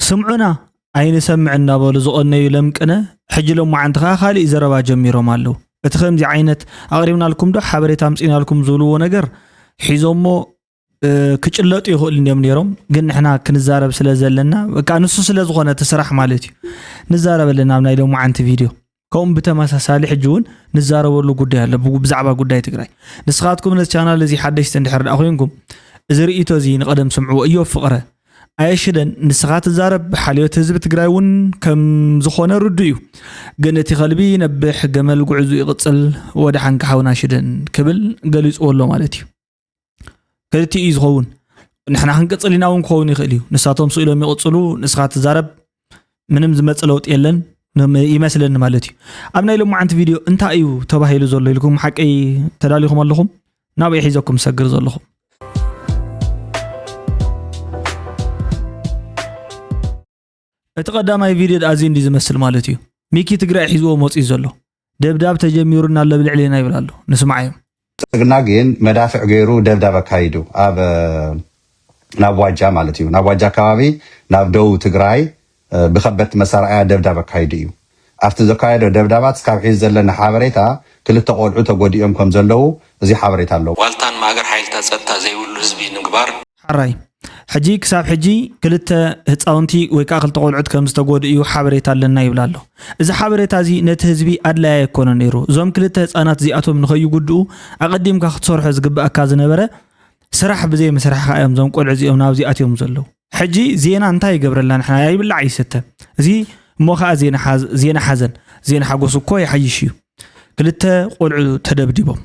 ስምዑና ኣይንሰምዕ እናበሉ ዝቐነዩ ለምቅነ፣ ሕጂ ሎማዓንቲ ኸዓ ካሊእ ዘረባ ጀሚሮም ኣለዉ። እቲ ከምዚ ዓይነት ኣቕሪብናልኩም ዶ ሓበሬታ ኣምጺእናልኩም ዝብልዎ ነገር ሒዞሞ ክጭለጡ ይኽእሉ እንዲዮም ነይሮም፣ ግን ንሕና ክንዛረብ ስለ ዘለና በቃ ንሱ ስለ ዝኾነ እቲ ስራሕ ማለት እዩ ንዛረብ ኣለና ኣብ ናይ ሎማዓንቲ ቪድዮ። ከምኡ ብተመሳሳሊ ሕጂ እውን ንዛረበሉ ጉዳይ ኣሎ፣ ብዛዕባ ጉዳይ ትግራይ። ንስኻትኩም ነዚ ቻናል እዚ ሓደሽቲ እንድሕር ደኣ ኮይንኩም፣ እዚ ርእይቶ እዚ ንቐደም ስምዕዎ። እዮብ ፍቕረ፣ ኣየሽደን፣ ንስኻ ትዛረብ፣ ሓልዮት ህዝቢ ትግራይ እውን ከም ዝኾነ ርዱእ እዩ። ግን እቲ ከልቢ ነብሕ፣ ገመል ጉዕዙ ይቕጽል፣ ወደ ሓንካ ሓውና ሽደን ክብል ገሊጽዎ ኣሎ ማለት እዩ። ክልቲኡ እዩ ዝኸውን። ንሕና ክንቅጽል ኢና እውን ክኸውን ይኽእል እዩ። ንሳቶም ስኢሎም ይቕጽሉ፣ ንስኻ ትዛረብ፣ ምንም ዝመጽእ ለውጢ የለን ይመስለኒ ማለት እዩ። ኣብ ናይ ሎማዓንቲ ቪድዮ እንታይ እዩ ተባሂሉ ዘሎ ኢልኩም ሓቀይ ተዳሊኹም ኣለኹም? ናበይ ሒዘኩም ሰግር ዘለኹም? እቲ ቀዳማይ ቪድዮ ደኣ እዚ እንዲ ዝመስል ማለት እዩ። ሚኪ ትግራይ ሒዝዎ መፂኡ ዘሎ። ደብዳብ ተጀሚሩና ኣሎ ብልዕሌና ይብል ኣሎ። ንስማዓዮም። ብልፅግና ግን መዳፍዕ ገይሩ ደብዳብ ኣካይዱ ኣብ ናብ ዋጃ ማለት እዩ ናብ ዋጃ ከባቢ ናብ ደቡብ ትግራይ ብከበድቲ መሳርያ ደብዳብ ኣካይዱ እዩ። ኣብቲ ዘካየዶ ደብዳባት እስካብ ሒዚ ዘለና ሓበሬታ ክልተ ቆልዑ ተጎዲኦም ከም ዘለዉ እዚ ሓበሬታ ኣለዉ። ዋልታን ማእገር ሓይልታት ፀጥታ ዘይብሉ ህዝቢ ንምግባር ሓራይ ሕጂ ክሳብ ሕጂ ክልተ ህፃውንቲ ወይ ከዓ ክልተ ቆልዑት ከም ዝተጎድኡ ሓበሬታ ኣለና ይብል ኣሎ። እዚ ሓበሬታ እዚ ነቲ ህዝቢ ኣድላይ ኣይኮነ ነይሩ። እዞም ክልተ ህፃናት እዚኣቶም ንኸይጉድኡ ኣቐዲምካ ክትሰርሖ ዝግብኣካ ዝነበረ ስራሕ ብዘይ ምስራሕ ከዓ እዮም እዞም ቆልዑ እዚኦም ናብዚ ኣትዮም ዘለዉ። ሕጂ ዜና እንታይ ይገብረልና ንሕና ይብላዕ ይስተ። እዚ እሞ ከዓ ዜና ሓዘን ዜና ሓጎስ እኮ ይሓይሽ እዩ። ክልተ ቆልዑ ተደብዲቦም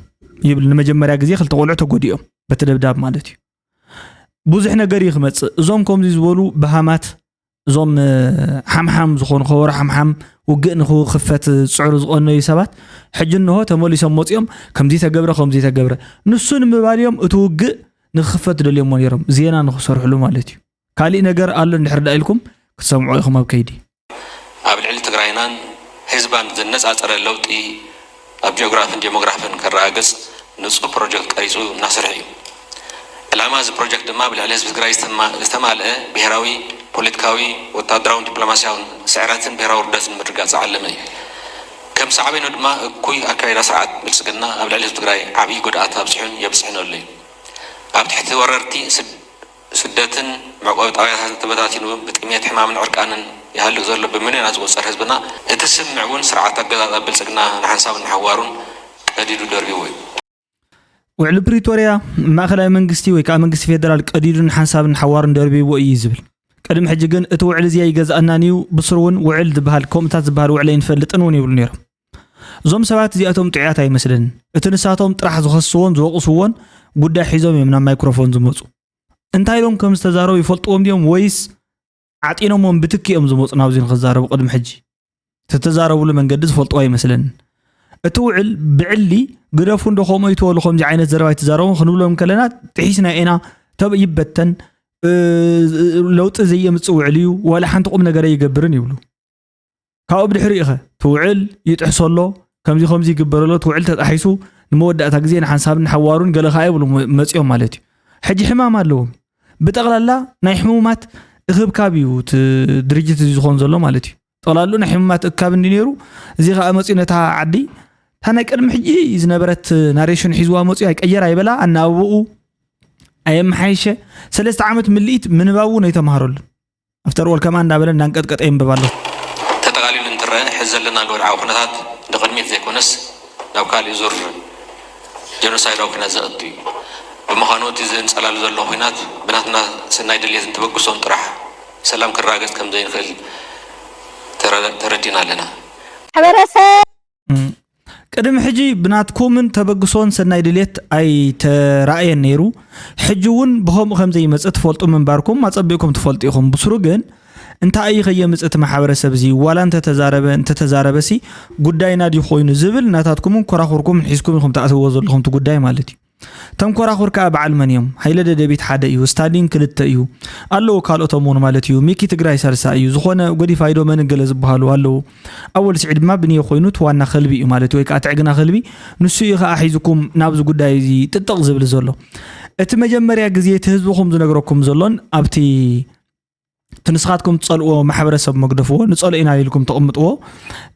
ይብል ንመጀመርያ ግዜ ክልተ ቆልዑ ተጎዲኦም በቲ ደብዳብ ማለት እዩ። ብዙሕ ነገር እዩ ክመፅእ። እዞም ከምዚ ዝበሉ በሃማት እዞም ሓምሓም ዝኾኑ ከበሮ ሓምሓም ውግእ ንክኽፈት ዝፅዕሩ ዝቐነዩ ሰባት ሕጂ እንሆ ተመሊሶም መፂኦም ከምዚ ተገብረ ከምዚ ተገብረ ንሱ ንምባል እዮም እቲ ውግእ ንክኽፈት ደልዮሞ ነይሮም ዜና ንክሰርሕሉ ማለት እዩ። ካሊእ ነገር ኣሎ እንድሕር ደኣ ኢልኩም ክትሰምዑ ኢኹም ኣብ ከይዲ። ኣብ ልዕሊ ትግራይናን ህዝባን ዘነፃፀረ ለውጢ ኣብ ጂኦግራፍን ዴሞግራፍን ከረጋግፅ ንፁር ፕሮጀክት ቀሪፁ እናሰርሐ እዩ። ዕላማ እዚ ፕሮጀክት ድማ ብልዕሊ ህዝቢ ትግራይ ዝተማልአ ብሄራዊ፣ ፖለቲካዊ፣ ወታደራውን ዲፕሎማሲያውን ስዕረትን ብሄራዊ ውርደትን ንምርግጋፅ ዝዓለመ እዩ። ከም ሳዕቤኑ ድማ እኩይ ኣካይዳ ስርዓት ብልፅግና ኣብ ልዕሊ ህዝቢ ትግራይ ዓብዪ ጉድኣት ኣብፅሑን የብፅሕን ኣሎ እዩ። ኣብ ትሕቲ ወረርቲ ስደትን መዕቆቢ ጣብያታትን ተበታቲኑ ብጥሜት፣ ሕማምን ዕርቃንን ይሃልቅ ዘሎ ብሚልዮናት ዝቑጸር ህዝብና፣ እቲ ስምዕ እውን ስርዓት ኣገዛዝኣ ብልጽግና ንሓንሳብን ንሓዋሩን ቀዲዱ ደርቢዎ እዩ። ውዕሊ ፕሪቶርያ ማእኸላይ መንግስቲ ወይ ከዓ መንግስቲ ፌደራል ቀዲዱ ንሓንሳብን ንሓዋሩን ደርቢዎ እዩ ዝብል። ቅድሚ ሕጂ ግን እቲ ውዕሊ እዚ ኣይገዝኣናን እዩ፣ ብስሩ እውን ውዕል ዝበሃል ከምኡታት ዝበሃል ውዕሊ ኣይንፈልጥን እውን ይብሉ ነይሮም። እዞም ሰባት እዚኣቶም ጥዑያት ኣይመስለንን። እቲ ንሳቶም ጥራሕ ዝኸስዎን ዝወቕስዎን ጉዳይ ሒዞም እዮም ናብ ማይክሮፎን ዝመፁ። እንታይ ኢሎም ከም ዝተዛረቡ ይፈልጥዎም ድዮም ወይስ ዓጢኖሞም ብትኪ እዮም ዝመፁ ናብዚ ንክዛረቡ ቅድሚ ሕጂ? ዝተዛረብሉ መንገዲ ዝፈልጥዎ ኣይመስለንን። እቲ ውዕል ብዕሊ ግደፉ እንዶ ከምኡ ኣይትበሉ ከምዚ ዓይነት ዘረባ ኣይትዛረቡ ክንብሎም ከለና ጥሒስና ኢና ተብ ይበተን ለውጢ ዘየምፅእ ውዕል እዩ ዋላ ሓንቲ ቁም ነገር ኣይገብርን ይብሉ። ካብኡ ብድሕሪኡ ኸ እቲ ውዕል ይጥሕሶ ኣሎ፣ ከምዚ ከምዚ ይግበር ኣሎ፣ እቲ ውዕል ተጣሒሱ ንመወዳእታ ግዜ ንሓንሳብን ንሓዋሩን ገለ ኸዓ ይብሉ መፂኦም ማለት እዩ። ሕጂ ሕማም ኣለዎም። ብጠቕላላ ናይ ሕሙማት እኽብካብ እዩ እቲ ድርጅት እዚ ዝኾን ዘሎ ማለት እዩ። ጠቕላሉ ናይ ሕሙማት እክካብ እንዲ ነይሩ፣ እዚ ኸዓ መፂኡ ነታ ዓዲ እታ ናይ ቅድሚ ሕጂ ዝነበረት ናሬሽን ሒዝዋ መፂኡ ኣይቀየር ኣይበላ፣ ኣናብብኡ ኣየመሓየሸ። ሰለስተ ዓመት ምልኢት ምንባብ እውን ኣይተምሃረሉን። ኣፍተር ኦል ከማን እንዳበለ እንዳንቀጥቀጠ የንብብ ኣሎ። ተጠቓሊሉ እንትረአ፣ ሕዚ ዘለናሉ ወድዓዊ ኩነታት ንቕድሚት ዘይኮነስ ናብ ካሊእ ዙር ጀኖሳይዳዊ ኩናት ዘእቱ እዩ። ብምዃኑ እቲ ዘንጸላሉ ዘሎ ኩናት ብናትና ሰናይ ድልየትን ተበግሶን ጥራሕ ሰላም ክረጋገጽ ከምዘይንኽእል ተረዲእና ኣለና። ማሕበረሰብ ቅድሚ ሕጂ ብናትኩምን ተበግሶን ሰናይ ድልየት ኣይተራእየን ነይሩ። ሕጂ እውን ብኸምኡ ከም ዘይመጽእ ትፈልጡ ምንባርኩም ኣጸቢቕኩም ትፈልጡ ኢኹም። ብስሩ ግን እንታይ እዩ ከየምጽእ እቲ ማሕበረሰብ እዚ ዋላ እንተተዛረበ እንተተዛረበሲ ጉዳይና ድዩ ኮይኑ ዝብል ናታትኩምን ኮራኹርኩምን ሒዝኩም ኢኹም ትኣትውዎ ዘለኹም እቲ ጉዳይ ማለት እዩ። ተንኮራኹር ከኣ በዓል መን እዮም? ሃይለ ደደቢት ሓደ እዩ፣ ስታሊን ክልተ እዩ ኣለዉ ካልኦቶም እውን ማለት እዩ። ሚኪ ትግራይ ሳልሳይ እዩ፣ ዝኾነ ጎዲፋይዶ መን ገለ ዝበሃሉ ኣለዉ። ኣወል ስዒድ ድማ ብንዮ ኮይኑ እቲ ዋና ከልቢ እዩ ማለት እዩ፣ ወይ ከዓ ትዕግና ከልቢ ንሱ እዩ ከዓ ሒዝኩም ናብዚ ጉዳይ እዚ ጥጥቕ ዝብል ዘሎ። እቲ መጀመርያ ግዜ እቲ ህዝብኹም ዝነግረኩም ዘሎን ኣብቲ እቲ ንስኻትኩም ትጸልእዎ ማሕበረሰብ መግደፍዎ፣ ንጸልኦ ኢና ኢልኩም ተቕምጥዎ፣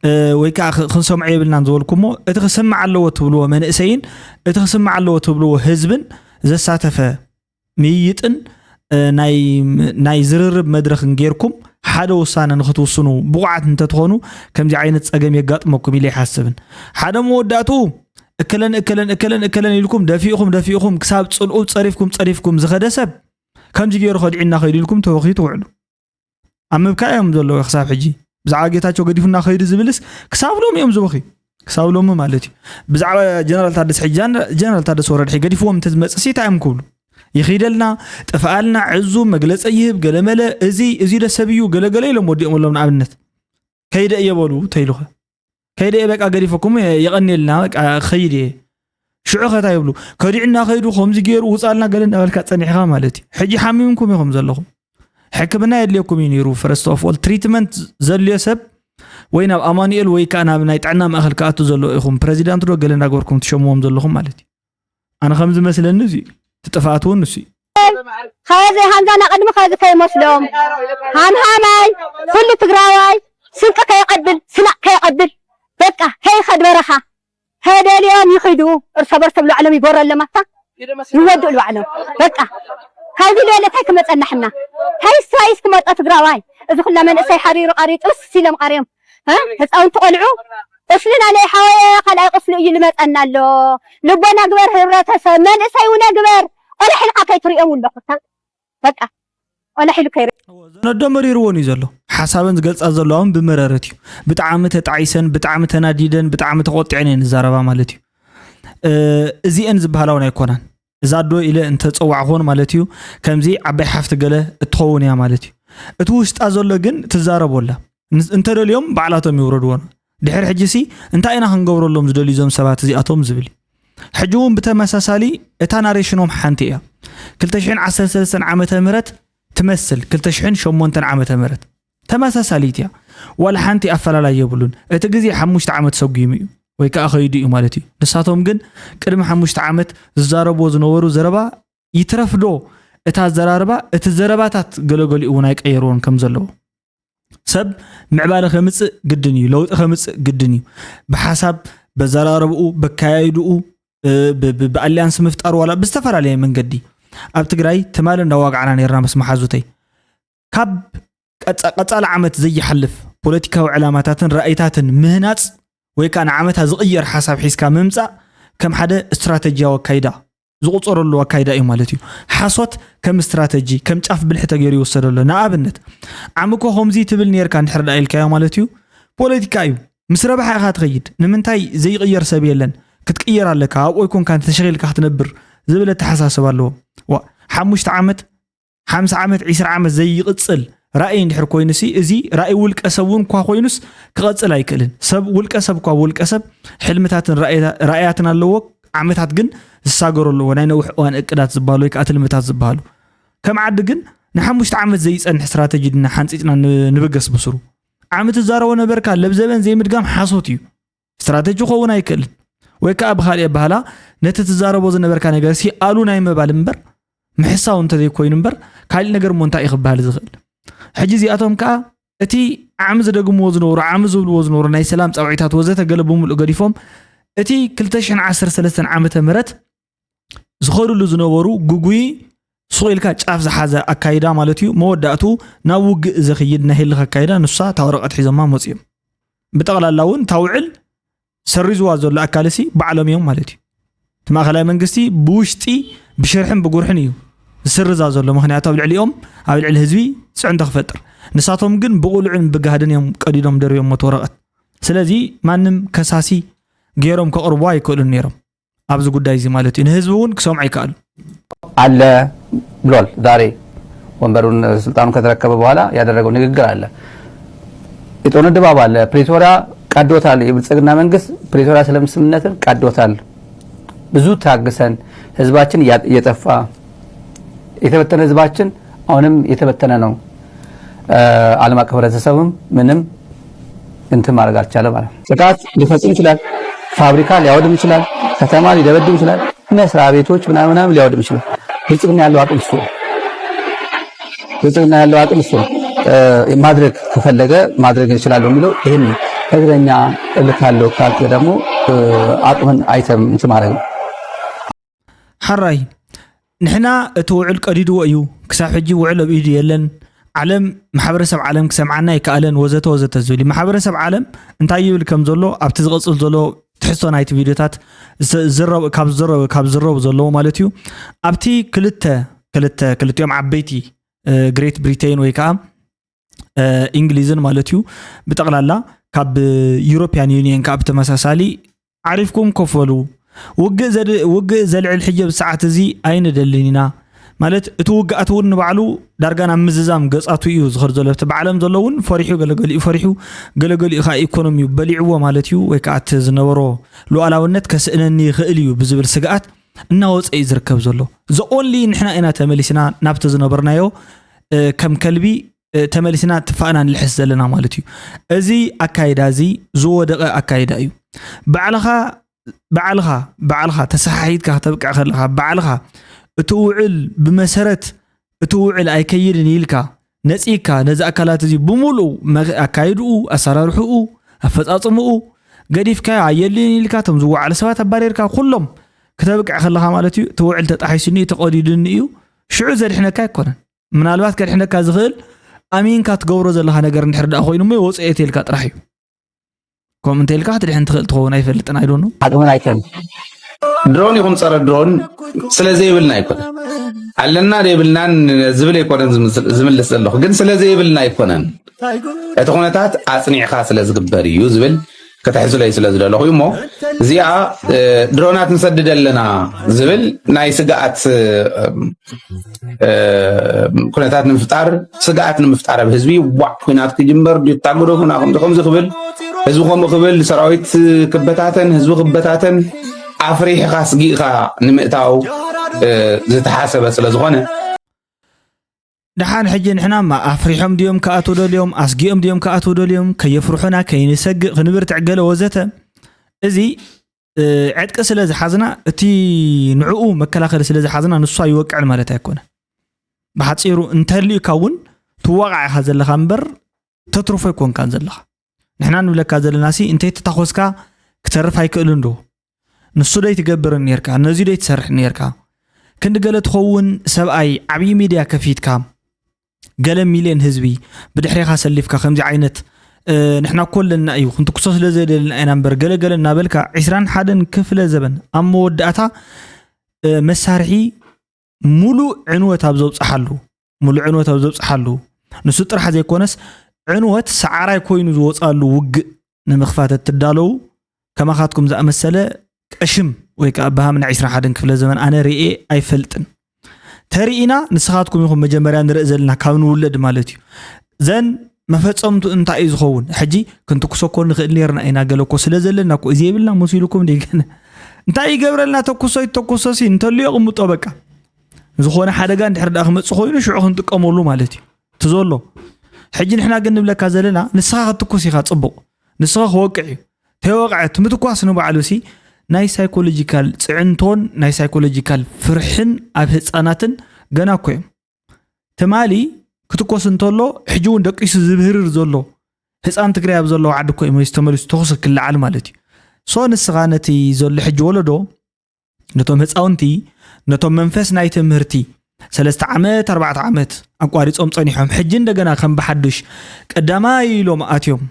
እ፣ ወይ ከዓ ክ-፣ ክንሰምዖ የብልናን ዝበልኩሞ፣ እቲ ክስማዕ ኣለዎ ትብልዎ መንእሰይን እቲ ክስማዕ ኣለዎ ትብልዎ ህዝብን ዘሳተፈ ምይይጥን፣ እ፣ ናይ፣ ናይ ዝርርብ መድረኽን ጌርኩም ሓደ ውሳነ ንክትውስኑ ብቑዓት እንተትኾኑ፣ ከምዚ ዓይነት ጸገም የጋጥመኩም ኢለ ይሓስብን። ሓደ መወዳእትኡ እከለን፣ እከለን፣ እከለን፣ እከለን ኢልኩም ደፊእኹም፣ ደፊእኹም ክሳብ ጽልኡ ጸሪፍኩም፣ ጸሪፍኩም ዝኸደ ሰብ ከምዚ ገይሩ ከዲዕና ከይዱ ኢልኩም ተወኺ ትውዕሉ። ኣብ ምብካይ እዮም ዘለዉ ክሳብ ሕጂ። ብዛዕባ ጌታቸው ገዲፉና ከይዱ ዝብልስ ክሳብ ሎሚ እዮም ዝበኺ። ክሳብ ሎሚ ማለት እዩ። ብዛዕባ ጀነራል ታደሰ ሕጂ፣ ጀነራል ታደሰ ወረደ ሕጂ ገዲፍዎም እንተዝመጽእ ሲ እንታይ እዮም ክብሉ? ይኺደልና፣ ጥፍኣልና፣ ዕዙ፣ መግለጸ ይህብ፣ ገለመለ፣ እዚ፣ እዚ ደሰብ እዩ፣ ገለገለ ኢሎም ወዲኦም ኣሎም ንኣብነት። ከይደ እየ በሉ ተይሉኸ። ከይደ እየ በቃ ገዲፈኩም እየ፣ የቐንየልና፣ በቃ ክኸይድ እየ። ሽዑ ከ እንታይ ይብሉ? ከዲዕና ከይዱ፣ ከምዚ ገይሩ፣ ውጻልና ገለ እናበልካ ጸኒሕኻ ማለት እዩ። ሕጂ ሓሚምኩም ኢኹም ዘለኹም። ሕክምና የድልየኩም እዩ ነይሩ። ፈረስት ኦፍ ኦል ትሪትመንት ዘድልዮ ሰብ ወይ ናብ ኣማኑኤል ወይ ከዓ ናብ ናይ ጥዕና ማእኸል ክኣቱ ዘሎ ኢኹም። ፕረዚዳንት ዶ ገለ እናገበርኩም ትሸምዎም ዘለኹም ማለት እዩ። ኣነ ከም ዝመስለኒ እዚ እዩ። እቲ ጥፍኣት እውን ንሱ እዩ። ኸዚ ሃምዛና ቅድሚ ኸዚ ከይመስሎም ሃምሃማይ ኩሉ ትግራዋይ ስንቂ ከየቐብል ስናቕ ከየቐብል በቃ ከይኸድ በረኻ ከደልዮም ይኺዱ እርሰ በርሶም ላዕሎም ይጎረሎም ኣታ ይወድኡ ልባዕሎም በቃ ካብዚ ልበለ እንታይ ክመፀና ሕና እንታይ ስትራይስ ክመፀ ትግራዋይ እዚ ኩላ መንእሰይ ሓሪሩ ቀሪዩ ጥብስ ኢሎም ቀሪዮም ህፃውንቲ ቆልዑ ቁስልና ናይ ሓወየ ካልኣይ ቁስሊ እዩ ልመፀና ኣሎ ልቦና ግበር ህብረተሰብ መንእሰይ ውነ ግበር ቆልሕ ኢልካ ከይትሪኦም ኣለኩ በቃ ቆልሕ ኢሉ ከይሪ ዘነዶ መሪርዎን እዩ ዘሎ ሓሳበን ዝገልፃ ዘለዋ እውን ብመረረት እዩ ብጣዕሚ ተጣዒሰን ብጣዕሚ ተናዲደን ብጣዕሚ ተቆጢዐን እየን ዝዛረባ ማለት እዩ እዚአን ዝበሃላ እውን ኣይኮናን እዛ ኣዶ ኢለ እንተፀዋዕኹን ማለት እዩ ከምዚ ዓባይ ሓፍቲ ገለ እትኸውን እያ ማለት እዩ እቲ ውሽጣ ዘሎ ግን ትዛረቦ ኣላ እንተደልዮም ባዕላቶም ይውረድዎን ድሕሪ ሕጂ ሲ እንታይ ኢና ክንገብረሎም ዝደልዩ ዞም ሰባት እዚኣቶም ዝብል እዩ ሕጂ እውን ብተመሳሳሊ እታ ናሬሽኖም ሓንቲ እያ ክልተ ሽሕን ዓሰርተ ሰለስተን ዓመተ ምህረት ትመስል ክልተ ሽሕን ሸሞንተን ዓመተ ምህረት ተመሳሳሊት እያ ዋላ ሓንቲ ኣፈላላይ የብሉን እቲ ግዜ ሓሙሽተ ዓመት ሰጒሙ እዩ ወይ ከዓ ከይዱ እዩ ማለት እዩ ንሳቶም ግን ቅድሚ ሓሙሽተ ዓመት ዝዛረብዎ ዝነበሩ ዘረባ ይትረፍዶ እታ ኣዘራርባ እቲ ዘረባታት ገለገሊኡ እውን ኣይቀየርዎን ከም ዘለዎ ሰብ ምዕባለ ከምፅእ ግድን እዩ ለውጢ ከምፅእ ግድን እዩ ብሓሳብ በዘራርብኡ በካያይድኡ ብኣሊያንስ ምፍጣር ዋላ ብዝተፈላለየ መንገዲ ኣብ ትግራይ ትማሊ እንዳዋጋዕና ነርና ምስ መሓዙተይ ካብ ቀፃሊ ዓመት ዘይሓልፍ ፖለቲካዊ ዕላማታትን ራእይታትን ምህናፅ ወይ ከዓ ንዓመታ ዝቕየር ሓሳብ ሒዝካ ምምፃእ ከም ሓደ ስትራተጂያዊ ኣካይዳ ዝቑፀረሉ ኣካይዳ እዩ ማለት እዩ። ሓሶት ከም ስትራተጂ፣ ከም ጫፍ ብልሒ ተገይሩ ይውሰደሉ። ንኣብነት፣ ዓሚ እኮ ከምዚ ትብል ነይርካ እንድሕር ደኣ ኢልካዮ ማለት እዩ፣ ፖለቲካ እዩ። ምስ ረብሓ ኢኻ ትኸይድ። ንምንታይ ዘይቕየር ሰብ የለን? ክትቅየር ኣለካ። ኣብኡ ኣይኮንካን ተሸኺልካ ክትነብር ዝብል ኣተሓሳስባ ኣለዎም። ዋእ፣ ሓሙሽተ ዓመት ሓምሳ ዓመት ዒስራ ዓመት ዘይቕጽል ራእይ እንድሕር ኮይኑሲ እዚ ራእይ ውልቀ ሰብ እውን እኳ ኮይኑስ ክቐጽል ኣይክእልን። ሰብ ውልቀ ሰብ እኳ ውልቀ ሰብ ሕልምታትን ራእያትን ኣለዎ። ዓመታት ግን ዝሳገሩ ኣለዎ። ናይ ነዊሕ እዋን እቅዳት ዝበሃሉ ወይ ከዓ ትልምታት ዝበሃሉ። ከም ዓዲ ግን ንሓሙሽተ ዓመት ዘይጸንሕ ስትራተጂ ድና ሓንጺጽና ንብገስ ብስሩ። ዓሚ ትዛረቦ ነበርካ ለብዘበን ዘይምድጋም ሓሶት እዩ። ስትራተጂ ክኸውን ኣይክእልን። ወይ ከዓ ብኻልእ ኣበሃላ ነቲ ትዛረቦ ዝነበርካ ነገር ሲ ኣሉ ናይ ምባል እምበር ምሕሳው እንተዘይኮይኑ እምበር ካሊእ ነገር እሞ እንታይ እዩ ክበሃል ዝኽእል? ሕጂ እዚኣቶም ከዓ እቲ ዓሚ ዝደግምዎ ዝነበሩ ዓሚ ዝብልዎ ዝነበሩ ናይ ሰላም ፃውዒታት ወዘተ ገለ ብምሉእ ገዲፎም እቲ ክልተ ሽሕን ዓሰርተ ሰለስተን ዓመተ ምህረት ዝኸድሉ ዝነበሩ ግጉይ ሱቕ ኢልካ ጫፍ ዝሓዘ ኣካይዳ ማለት እዩ መወዳእቱ ናብ ውግእ ዘኽይድ ናይ ህልኽ ኣካይዳ ንሳ እታ ወረቐት ሒዞማ መፅዮም ብጠቕላላ እውን እታ ውዕል ሰሪዝዋ ዘሎ ኣካልሲ ባዕሎም እዮም ማለት እዩ እቲ ማእኸላይ መንግስቲ ብውሽጢ ብሽርሕን ብጉርሕን እዩ ዝስርዛ ዘሎ ምክንያቱ ኣብ ልዕሊኦም ኣብ ልዕሊ ህዝቢ ፅዕንቶ ክፈጥር ንሳቶም ግን ብቕሉዕን ብጋህድን እዮም ቀዲዶም ደርብዮም ሞት ወረቐት ስለዚ ማንም ከሳሲ ገይሮም ከቕርቡ ኣይክእሉን ነይሮም ኣብዚ ጉዳይ እዚ ማለት እዩ ንህዝቢ እውን ክሰምዖ ይከኣሉ አለ ብሏል። ዛሬ ወንበሩን ስልጣኑን ከተረከበ በኋላ ያደረገው ንግግር አለ። የጦርነት ድባብ አለ። ፕሪቶሪያ ቀዶታል። የብልጽግና መንግስት ፕሪቶሪያ ሰላም ስምምነትን ቀዶታል። ብዙ ታግሰን ህዝባችን እየጠፋ የተበተነ ህዝባችን አሁንም የተበተነ ነው። ዓለም አቀፍ ህብረተሰብም ምንም እንትን ማድረግ አልቻለም ማለት ነው። ጥቃት ሊፈጽም ይችላል። ፋብሪካ ሊያወድም ይችላል። ከተማ ሊደበድብ ይችላል። መስሪያ ቤቶች ምናምን ምናምን ሊያወድም ይችላል። ብልጽግና ያለው አቅም እሱ ነው። ብልጽግና ያለው አቅም እሱ ነው። ማድረግ ከፈለገ ማድረግ እችላለሁ የሚለው ይህን እግረኛ እልካለሁ ካልክ ደግሞ አቅምን አይተም እንትን ማድረግ ነው። ሓራይ ንሕና እቲ ውዕል ቀዲድዎ እዩ። ክሳብ ሕጂ ውዕል ኣብ ኢዱ የለን። ዓለም ማሕበረሰብ ዓለም ክሰምዓና ኣይከኣለን ወዘተ ወዘተ ዝብል እዩ። ማሕበረሰብ ዓለም እንታይ ይብል ከም ዘሎ ኣብቲ ዝቐፅል ዘሎ ትሕዝቶ ናይቲ ቪድዮታት ካብ ዝረቡ ዘለዉ ማለት እዩ። ኣብቲ ክልተ ክልተ ክልቲኦም ዓበይቲ ግሬት ብሪቴን ወይ ከዓ እንግሊዝን ማለት እዩ ብጠቕላላ ካብ ዩሮፒያን ዩኒየን ከዓ ብተመሳሳሊ ዓሪፍኩም ከፈሉ። ውግእ ዘልዕል ሕጂ ኣብዚ ሰዓት እዚ ኣይንደልን ኢና ማለት እቲ ውግኣት እውን ንባዕሉ ዳርጋ ናብ ምዝዛም ገፃቱ እዩ ዝኸድ ዘሎ። እቲ ብዓለም ዘሎ እውን ፈሪሑ ገለገሊኡ ፈሪሑ ገለገሊኡ ከዓ ኢኮኖሚዩ በሊዕዎ ማለት እዩ ወይ ከዓ እቲ ዝነበሮ ሉዓላውነት ከስእነኒ ይኽእል እዩ ብዝብል ስግኣት እናወፀ እዩ ዝርከብ ዘሎ። ዘኦንሊ ንሕና ኢና ተመሊስና ናብቲ ዝነበርናዮ ከም ከልቢ ተመሊስና ትፋእና ንልሕስ ዘለና ማለት እዩ። እዚ ኣካይዳ እዚ ዝወደቐ ኣካይዳ እዩ። ባዕልኻ ባዕልኻ ባዕልኻ ተሰሓሒትካ ክተብቅዕ ከለኻ ባዕልኻ እቲ ውዕል ብመሰረት እቲ ውዕል ኣይከይድን ኢልካ ነፂግካ ነዚ ኣካላት እዚ ብምሉኡ ኣካይድኡ፣ ኣሰራርሕኡ፣ ኣፈፃፅምኡ ገዲፍካዮ ኣየድልይን ኢልካ እቶም ዝወዓሉ ሰባት ኣባሪርካ ኩሎም ክተብቅዕ ከለኻ ማለት እዩ እቲ ውዕል ተጣሒሱኒ ተቐዲዱኒ እዩ ሽዑ ዘድሕነካ ኣይኮነን። ምናልባት ከድሕነካ ዝኽእል ኣሚንካ ትገብሮ ዘለኻ ነገር እንድሕር ደኣ ኮይኑ እሞ ወፅኤት ኢልካ ጥራሕ እዩ። ከምኡ እንተ ኢልካ ክትድሕን ትኽእል ትኸውን ኣይፈልጥን ኣይዶኖ። ዓቕምን ኣይተን ድሮን ይኹን ፀረ ድሮን ስለ ዘይብልና ኣይኮነን ኣለና ዘይብልናን ዝብል ኣይኮነን ዝምልስ ዘለኹ ግን ስለ ዘይብልና ኣይኮነን እቲ ኩነታት ኣፅኒዕካ ስለ ዝግበር እዩ ዝብል ከተሕዝለይ ስለ ዝደለኹ እሞ እዚኣ ድሮናት ንሰድድ ኣለና ዝብል ናይ ስግኣት ኩነታት ንምፍጣር ስግኣት ንምፍጣር ኣብ ህዝቢ ዋዕ ኩናት ክጅመር ድዩ ታግዶ ኩና ከምዚ ከምዚ ክብል ህዝቢ ከምኡ ክብል ሰራዊት ክበታተን ህዝቢ ክበታተን ኣፍሪሕኻ ስጊእኻ ንምእታው ዝተሓሰበ ስለ ዝኾነ ደሓን ሕጂ ንሕናማ ኣፍሪሖም ድዮም ክኣትዉ ደልዮም ኣስጊኦም ድዮም ክኣትዉ ደልዮም ከየፍርሑና ከይንሰግእ ክንብርትዕ ገለ ወዘተ እዚ ዕጥቂ ስለ ዝሓዝና እቲ ንዕኡ መከላኸሊ ስለ ዝሓዝና ንሱ ኣይወቅዕን ማለት ኣይኮነ። ብሓፂሩ እንተልዩካ እውን ትዋቃዕ ኢኻ ዘለኻ እምበር ተትርፎ ኣይኮንካን ዘለኻ። ንሕና ንብለካ ዘለና ሲ እንተይተታኾስካ ክተርፍ ኣይክእልን ዶ? ንሱ ዶ ይትገብርን ነርካ ነዚ ዶ ይትሰርሕ ነርካ? ክንዲ ገለ ትኸውን ሰብኣይ ዓብዪ ሚድያ ከፊትካ ገለ ሚልዮን ህዝቢ ብድሕሬኻ ሰሊፍካ ከምዚ ዓይነት ንሕና እኮ ኣለና እዩ ክንትኩሶ ስለ ዘደልና ኢና እምበር ገለገለ እናበልካ ዒስራን ሓደን ክፍለ ዘበን ኣብ መወዳእታ መሳርሒ ሙሉእ ዕንወት ኣብ ዘብፅሓሉ ሙሉእ ዕንወት ኣብ ዘብፅሓሉ ንሱ ጥራሕ ዘይኮነስ ዕንወት ሰዓራይ ኮይኑ ዝወፃሉ ውግእ ንምኽፋት እትዳለዉ ከማኻትኩም ዝኣመሰለ ቀሽም ወይ ከዓ በሃም ናይ ዒስራን ሓደን ክፍለ ዘመን ኣነ ርእየ ኣይፈልጥን። ተሪኢና ንስኻትኩም ኢኹም መጀመርያ ንርኢ ዘለና ካብ ንውለድ ማለት እዩ። ዘን መፈፀምቱ እንታይ እዩ ዝኸውን? ሕጂ ክንትኩሶ እኮ ንኽእል ነርና ኢና ገለ እኮ ስለ ዘለና እኮ እዚ የብልና መሲሉኩም ድዩ ገለ እንታይ ይገብረልና? ተኩሶ ይተኩሶ ሲ እንተልዮ ቅምጦ በቃ ዝኾነ ሓደጋ እንድሕር ደኣ ክመፅእ ኮይኑ ሽዑ ክንጥቀመሉ ማለት እዩ እቲ ዘሎ። ሕጂ ንሕና ግን ንብለካ ዘለና ንስኻ ክትትኩስ ኢኻ ፅቡቕ ንስኻ ክወቅዕ እዩ ተይወቕዐት ምትኳስ ንባዕሉ ሲ ናይ ሳይኮሎጂካል ፅዕንቶን ናይ ሳይኮሎጂካል ፍርሕን ኣብ ህፃናትን ገና እኮ እዮም። ትማሊ ክትኮስ እንተሎ ሕጂ እውን ደቂሱ ዝብህርር ዘሎ ህፃን ትግራይ ኣብ ዘለዎ ዓዲ እኮ እዩ ተመሊሱ ተኹሲ ክለዓል ማለት እዩ። ሶ ንስኻ ነቲ ዘሎ ሕጂ ወለዶ ነቶም ህፃውንቲ ነቶም መንፈስ ናይ ትምህርቲ ሰለስተ ዓመት ኣርባዕተ ዓመት ኣቋሪፆም ፀኒሖም ሕጂ እንደገና ከም ብሓዱሽ ቀዳማይ ኢሎም ኣትዮም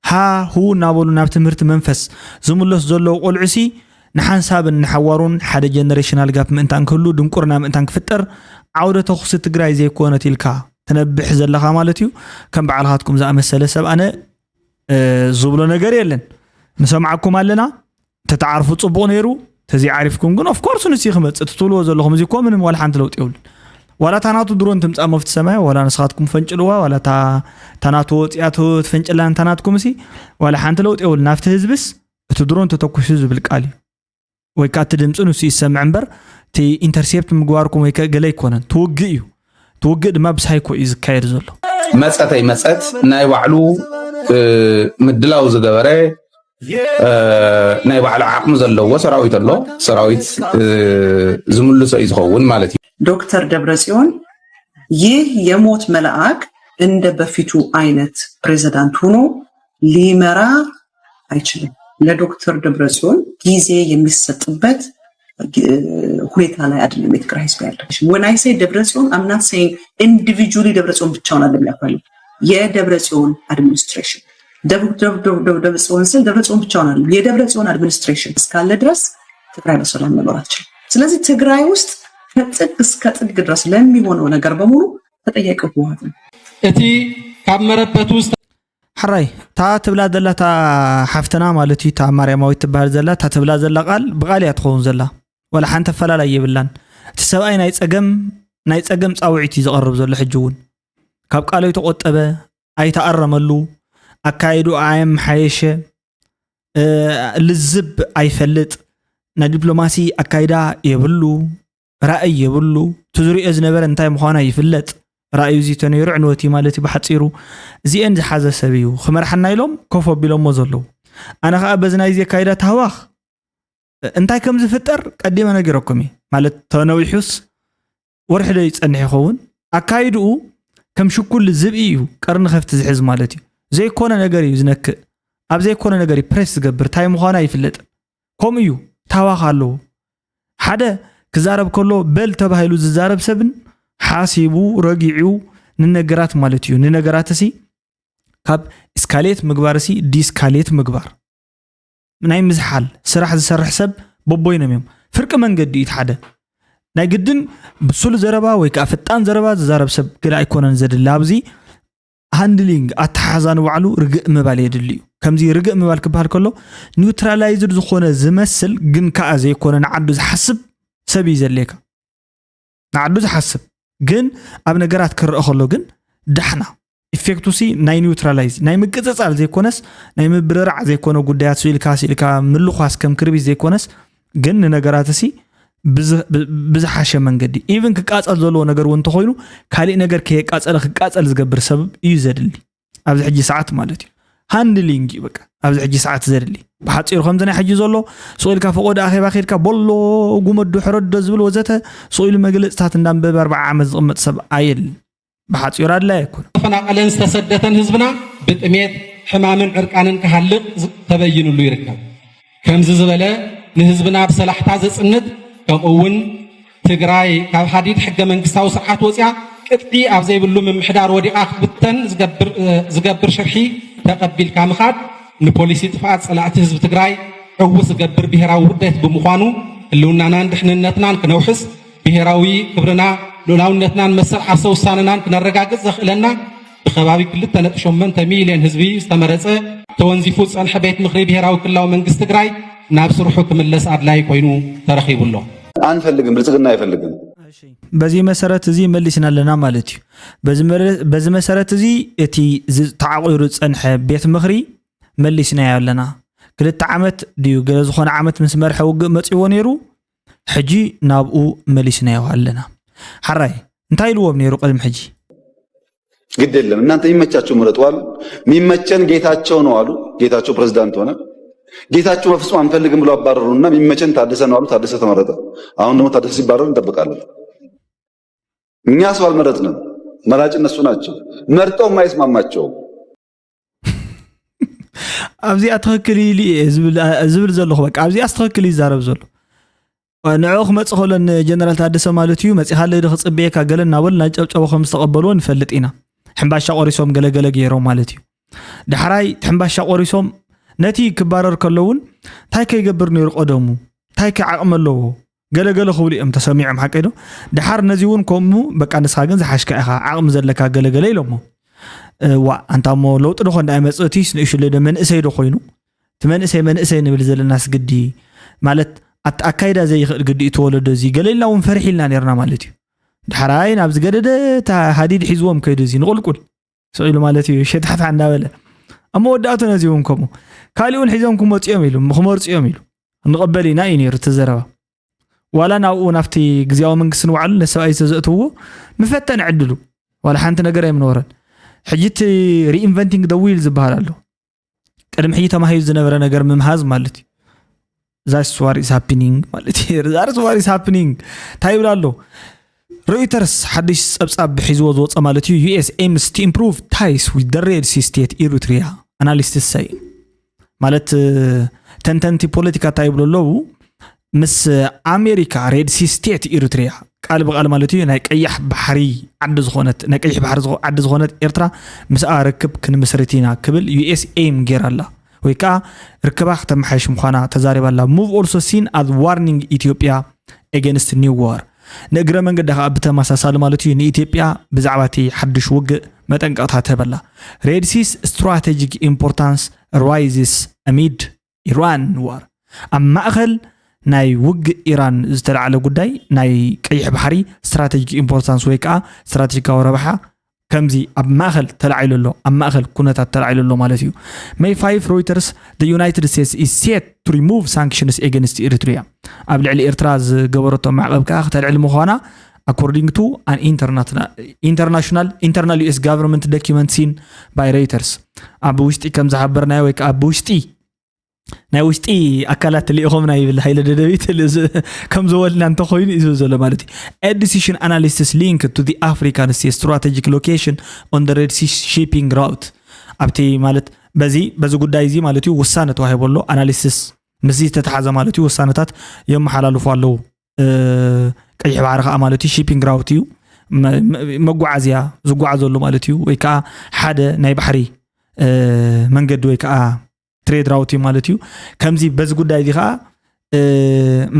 ሃሁ እናበሉ ናብ ትምህርቲ መንፈስ ዝምለሱ ዘለዉ ቆልዑሲ ንሓንሳብን ንሓዋሩን ሓደ ጀነሬሽናል ጋፕ ምእንታን ክህሉ ድንቁርና ምእንታን ክፍጠር ዓውደ ተኹሲ ትግራይ ዘይኮነት ኢልካ ትነብሕ ዘለኻ ማለት እዩ። ከም ባዕልኻትኩም ዝኣመሰለ ሰብ ኣነ ዝብሎ ነገር የለን። ንሰምዓኩም ኣለና። ተተዓርፉ ጽቡቕ ነይሩ። ተዘይዓሪፍኩም ግን ኦፍኮርስ ንሱ ክመጽእ ትትብልዎ ዘለኹም እዚ እኮ ምንም ዋላ ሓንቲ ለውጢ የብሉን። ዋላ እታ ናቱ ድሮን ትምጻእ መፍቲ ሰማይ ዋላ ንስኻትኩም ፈንጭልዋ ዋላ እታ ናቱ ወፂኣ ትፈንጭላን እታ ናትኩም ሲ ዋላ ሓንቲ ለውጢ የብሉን። ናብቲ ህዝብስ እቲ ድሮን ተተኩሱ ዝብል ቃል እዩ። ወይ ከዓ እቲ ድምፂ ንሱ ይሰምዕ እምበር እቲ ኢንተርሴፕት ምግባርኩም ወይ ገለ ኣይኮነን። ትውግእ እዩ። ትውግእ ድማ ብሳይኮ እዩ ዝካየድ ዘሎ። መፀተይ መፀት ናይ ባዕሉ ምድላው ዝገበረ ናይ ባዕሉ ዓቕሚ ዘለዎ ሰራዊት ኣሎ። ሰራዊት ዝምልሶ እዩ ዝኸውን ማለት እዩ። ዶክተር ደብረፅዮን ይህ የሞት መልኣክ እንደ በፊቱ አይነት ፕሬዚዳንት ሆኖ ሊመራ አይችልም። ለዶክተር ደብረጽዮን ጊዜ የሚሰጥበት ሁኔታ ላይ አይደለም የትግራይ ህዝብ ያለው። When I say ደብረጽዮን I'm not saying individually ደብረጽዮን ብቻውን አይደለም ያለው፣ የደብረጽዮን administration። ደብረጽዮን ስል ደብረጽዮን ብቻውን አይደለም፣ የደብረጽዮን administration እስካለ ድረስ ትግራይ በሰላም መኖር አትችልም። ስለዚህ ትግራይ ውስጥ ከጥግ እስከ ጥግ ድረስ ለሚሆነው ነገር በሙሉ ተጠያቂ ህወሓት ነው። እቲ ካብ መረበቱ ሕራይ እታ ትብላ ዘላ እታ ሓፍትና ማለት እዩ፣ እታ ማርያማዊት ትበሃል ዘላ እታ ትብላ ዘላ ቃል ብቃል እያ ትኸውን ዘላ፣ ዋላ ሓንቲ ኣፈላላይ የብላን። እቲ ሰብኣይ ናይ ፀገም ናይ ፀገም ፃውዒት እዩ ዘቐርብ ዘሎ። ሕጂ እውን ካብ ቃሉ ኣይተቆጠበ፣ ኣይተኣረመሉ፣ ኣካይዱ ኣየምሓየሸ፣ ልዝብ ኣይፈልጥ፣ ናይ ዲፕሎማሲ ኣካይዳ የብሉ፣ ራእይ የብሉ፣ እቲ ዝሪኦ ዝነበረ እንታይ ምዃኑ ኣይፍለጥ። ራእዩ እዚ ተነይሩ ዕንወት እዩ ማለት እዩ ብሓፂሩ። እዚኤን ዝሓዘ ሰብ እዩ ክመርሓና ኢሎም ኮፍ ኣቢሎሞ ዘለዉ። ኣነ ከዓ በዚ ናይዚ ኣካይዳ ታህዋኽ እንታይ ከም ዝፍጠር ቀዲመ ነጊረኩም እየ። ማለት ተነዊሑስ ወርሒ ዶ ይጸንሕ ይኸውን? ኣካይድኡ ከም ሽኩል ዝብኢ እዩ ቀርኒ ከፍቲ ዝሕዝ ማለት እዩ። ዘይኮነ ነገር እዩ ዝነክእ። ኣብ ዘይኮነ ነገር እዩ ፕሬስ ዝገብር። ታይ ምዃኑ ኣይፍለጥን። ከምኡ እዩ። ታዋኽ ኣለዎ። ሓደ ክዛረብ ከሎ በል ተባሂሉ ዝዛረብ ሰብን ሓሲቡ ረጊዑ ንነገራት ማለት እዩ። ንነገራት እሲ ካብ እስካሌት ምግባር እሲ ዲስካሌት ምግባር ናይ ምዝሓል ስራሕ ዝሰርሕ ሰብ በቦይኖም እዮም። ፍርቂ መንገዲ እዩ ሓደ ናይ ግድን ብሱል ዘረባ ወይ ከዓ ፈጣን ዘረባ ዝዛረብ ሰብ ገለ ኣይኮነን ዘድሊ። ኣብዚ ሃንድሊንግ ኣተሓዛ ንባዕሉ ርግእ ምባል የድሊ እዩ። ከምዚ ርግእ ምባል ክበሃል ከሎ ኒውትራላይዝድ ዝኾነ ዝመስል ግን ከዓ ዘይኮነ ንዓዱ ዝሓስብ ሰብ እዩ ዘድልየካ። ንዓዱ ዝሓስብ ግን ኣብ ነገራት ክረአ ከሎ ግን ዳሕና ኢፌክቱ ሲ ናይ ኒውትራላይዝ ናይ ምቅፅፃል ዘይኮነስ ናይ ምብርራዕ ዘይኮነ ጉዳያት ስኢልካ ስኢልካ ምልኳስ ከም ክርቢት ዘይኮነስ ግን ንነገራት ሲ ብዝሓሸ መንገዲ ኢቭን ክቃፀል ዘለዎ ነገር እውን እንተኮይኑ ካሊእ ነገር ከየቃፀለ ክቃፀል ዝገብር ሰብ እዩ ዘድሊ ኣብዚ ሕጂ ሰዓት ማለት እዩ። ሃንድሊንግ እዩ በቃ ኣብዚ ሕጂ ሰዓት ዘድሊ። ብሓፂሩ ከምዚ ናይ ሕጂ ዘሎ ስቕ ኢልካ ፈቆዶ ኣኼባ ኬድካ ቦሎ ጉመዶ ሕረዶ ዝብል ወዘተ ስቕ ኢሉ መግለፅታት እንዳንበበ ኣርባዓ ዓመት ዝቕመጥ ሰብ ኣየልን። ብሓፂሩ ኣድላይ ኣይኮነ። ዝተፈናቐለን ዝተሰደተን ህዝብና ብጥሜት ሕማምን ዕርቃንን ክሃልቕ ተበይንሉ ይርከብ። ከምዚ ዝበለ ንህዝብና ብሰላሕታ ዘጽንት ከምኡ እውን ትግራይ ካብ ሃዲድ ሕገ መንግስታዊ ስርዓት ወፅያ ቅጥዒ ኣብ ዘይብሉ ምምሕዳር ወዲቓ ክትብተን ዝገብር ሽርሒ ተቐቢልካ ምኻድ ንፖሊሲ ጥፍኣት ፀላእቲ ህዝቢ ትግራይ ዕውት ዝገብር ብሄራዊ ውርደት ብምዃኑ ህልውናናን ድሕንነትናን ክነውሕስ ብሄራዊ ክብርና ልኡላውነትናን መሰል ዓርሰ ውሳነናን ክነረጋግፅ ዘኽእለና ብከባቢ ክልተ ነጥቢ ሸሞንተ ሚልዮን ህዝቢ ዝተመረፀ ተወንዚፉ ዝፀንሐ ቤት ምኽሪ ብሄራዊ ክልላዊ መንግስቲ ትግራይ ናብ ስርሑ ክምለስ ኣድላይ ኮይኑ ተረኺቡ ኣሎ። አንፈልግም፣ ብልጽግና አይፈልግም። በዚ መሰረት እዚ መሊስና ኣለና ማለት እዩ። በዚ መሰረት እዚ እቲ ተዓቑሩ ዝፀንሐ ቤት ምኽሪ መሊስናዮ ኣለና። ክልተ ዓመት ድዩ ገለ ዝኾነ ዓመት ምስ መርሐ ውግእ መፂዎ ነይሩ፣ ሕጂ ናብኡ መሊስናዮ ኣለና። ሓራይ እንታይ ኢልዎም ነይሩ ቅድሚ ሕጂ? ግድ የለም እናንተ የሚመቻቸው ምረጡ አሉ። የሚመቸን ጌታቸው ነው አሉ። ጌታቸው ፕሬዝዳንት ሆነ። ጌታቸው በፍጹም አንፈልግም ብሎ አባረሩና የሚመቸን ታደሰ ነው አሉ። ታደሰ ተመረጠ። አሁን ደግሞ ታደሰ ሲባረር እንጠብቃለን። እኛ ሰው አልመረጥንም። መራጭ እነሱ ናቸው። መርጠው የማይስማማቸው ኣብዚኣ ትኽክል ኢሉ እየ ዝብል ዘለኹ። በቃ ኣብዚኣስ ትኽክል እዩ ዝዛረብ ዘሎ። ንዕኡ ክመፅእ ከሎ ንጀነራል ታደሰ ማለት እዩ መፂኻለይ ዶ ክፅበየካ ገለ እናበሉ እናጨብጨቡ ከም ዝተቐበልዎ ንፈልጥ ኢና። ሕምባሻ ቆሪሶም ገለገለ ገይሮም ማለት እዩ። ዳሕራይ ሕምባሻ ቆሪሶም ነቲ ክባረር ከሎ እውን እንታይ ከይገብር ነይሩ ቀደሙ እንታይ ከ ዓቕሚ ኣለዎ ገለገለ ክብሉ እዮም ተሰሚዖም ሓቀይ ዶ? ዳሓር ነዚ እውን ከምኡ በቃ ንስኻ ግን ዝሓሽካ ኢኻ ዓቕሚ ዘለካ ገለገለ ኢሎሞ። ዋ ኣንታ እሞ ለውጢ ዶ ኮንዳ ኣይመፅእ እቲስ ንእሽለይ ዶ መንእሰይ ዶ ኮይኑ እቲ መንእሰይ መንእሰይ ንብል ዘለናስ ግዲ ማለት ኣብቲ ኣካይዳ ዘይኽእል ግዲ እቲ ወለዶ እዚ ገለ ኢልና እውን ፈርሒ ኢልና ነርና ማለት እዩ። ዳሕራይ ናብዚ ገደደ እታ ሃዲድ ሒዝዎም ከይዱ እዚ ንቑልቁል ስቕ ኢሉ ማለት እዩ ሸታሕታ እንዳበለ ኣብ መወዳእቱ ነዚ እውን ከምኡ ካሊእ እውን ሒዞም ክመፁ እዮም ኢሉ ክመርፁ እዮም ኢሉ ንቐበል ኢና እዩ ነይሩ እቲ ዘረባ። ዋላ ናብኡ ናብቲ ግዝያዊ መንግስቲ ንባዕሉ ነቲ ሰብኣይ ዝተዘእትውዎ ምፈተን ዕድሉ ዋላ ሓንቲ ነገር ኣይምነበረን። ሕጂ እቲ reinventing the wheel ዝበሃል ኣሎ። ቅድሚ ሕጂ ተማሂዙ ዝነበረ ነገር ምምሃዝ ማለት እዩ። That's what is happening ማለት እዩ። That's what is happening እንታይ ይብል ኣሎ? ሮይተርስ ሓድሽ ጸብጻብ ሒዝዎ ዝወጸ ማለት እዩ። U S aims to improve ties with the Red Sea state Eritrea, analysts say። ማለት ተንተንቲ ፖለቲካ እንታይ ይብሉ ኣለዉ? ምስ ኣሜሪካ ሬድ ሲ ስቴት ኤሪትሪያ ቃል ብቃል ማለት እዩ ናይ ቀያሕ ባሕሪ ዓዲ ዝኾነት ናይ ቀይሕ ባሕሪ ዓዲ ዝኾነት ኤርትራ ምስኣ ርክብ ክንምስርት ኢና ክብል ዩ ኤስ ኤም ጌራ ኣላ ወይ ከዓ ርክባ ክተመሓይሽ ምዃና ተዛሪባ ኣላ። Move also seen as warning Ethiopia against new war። ንእግረ መንገዲ ከዓ ብተመሳሳሊ ማለት እዩ ንኢትዮጵያ ብዛዕባ እቲ ሓድሽ ውግእ መጠንቀቕታ ትህበላ። Red Sea's strategic importance rises amid Iran war። ኣብ ማእኸል ናይ ውግእ ኢራን ዝተላዕለ ጉዳይ ናይ ቀይሕ ባሕሪ ስትራቴጂክ ኢምፖርታንስ ወይ ከዓ ስትራቴጂካዊ ረብሓ ከምዚ ኣብ ማእኸል ተላዒሉ ኣሎ። ኣብ ማእኸል ኩነታት ተላዒሉ ኣሎ ማለት እዩ። May five Reuters, the United States is set to remove sanctions against Eritrea። ኣብ ልዕሊ ኤርትራ ዝገበረቶ ማዕቐብ ከዓ ክተልዕል ምዃና according to an international international internal U S government document seen by Reuters። ኣብ ውሽጢ ከም ዝሓበርናዮ ወይ ከዓ ኣብ ውሽጢ ናይ ውሽጢ ኣካላት ልኢኾምና ይብል ሃይለ ደደቢት። ከም ዝበልና እንተኮይኑ እዩ ዝብል ዘሎ ማለት እዩ። A decision analysts link to the African state strategic location on the Red Sea shipping route። ኣብቲ ማለት በዚ በዚ ጉዳይ እዚ ማለት እዩ ውሳነ ተዋሂቦ ኣሎ። ኣናሊሲስ ምስዚ ዝተተሓዘ ማለት እዩ ውሳነታት የመሓላልፉ ኣለዉ። ቀይሕ ባሕሪ ከዓ ማለት እዩ ሺፒንግ ራውት እዩ፣ መጓዓዝያ ዝጓዓዘሉ ማለት እዩ። ወይ ከዓ ሓደ ናይ ባሕሪ መንገዲ ወይ ከዓ ትሬድ ራውት እዩ ማለት እዩ። ከምዚ በዚ ጉዳይ እዚ ከዓ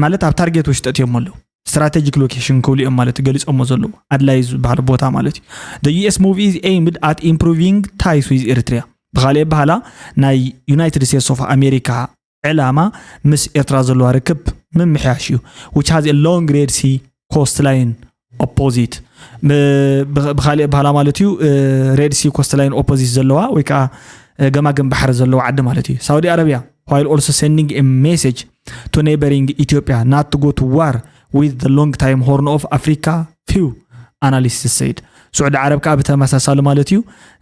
ማለት ኣብ ታርጌት ውሽጢ እዮም ኣለዉ። ስትራቴጂክ ሎኬሽን ክብሉ እዮም ማለት ገሊፆሞ ዘለዉ ኣድላይ ዝበሃል ቦታ ማለት እዩ። The U S move is aimed at improving ties with Eritrea። ብካሊእ በሃላ ናይ ዩናይትድ ስቴትስ ኦፍ ኣሜሪካ ዕላማ ምስ ኤርትራ ዘለዋ ርክብ ምምሕያሽ እዩ። Which has a long Red Sea coastline opposite። ብካሊእ በሃላ ማለት እዩ ሬድ ሲ ኮስትላይን ኦፖዚት ዘለዋ ወይ ከዓ ገማግም ባሕሪ ዘለዋ ዓዲ ማለት እዩ። ሳውዲ ኣረቢያ while also sending a message to neighboring Ethiopia not to go to war with the long time Horn of Africa view, analysts said። ስዑዲ ዓረብ ከዓ ብተመሳሳሊ ማለት እዩ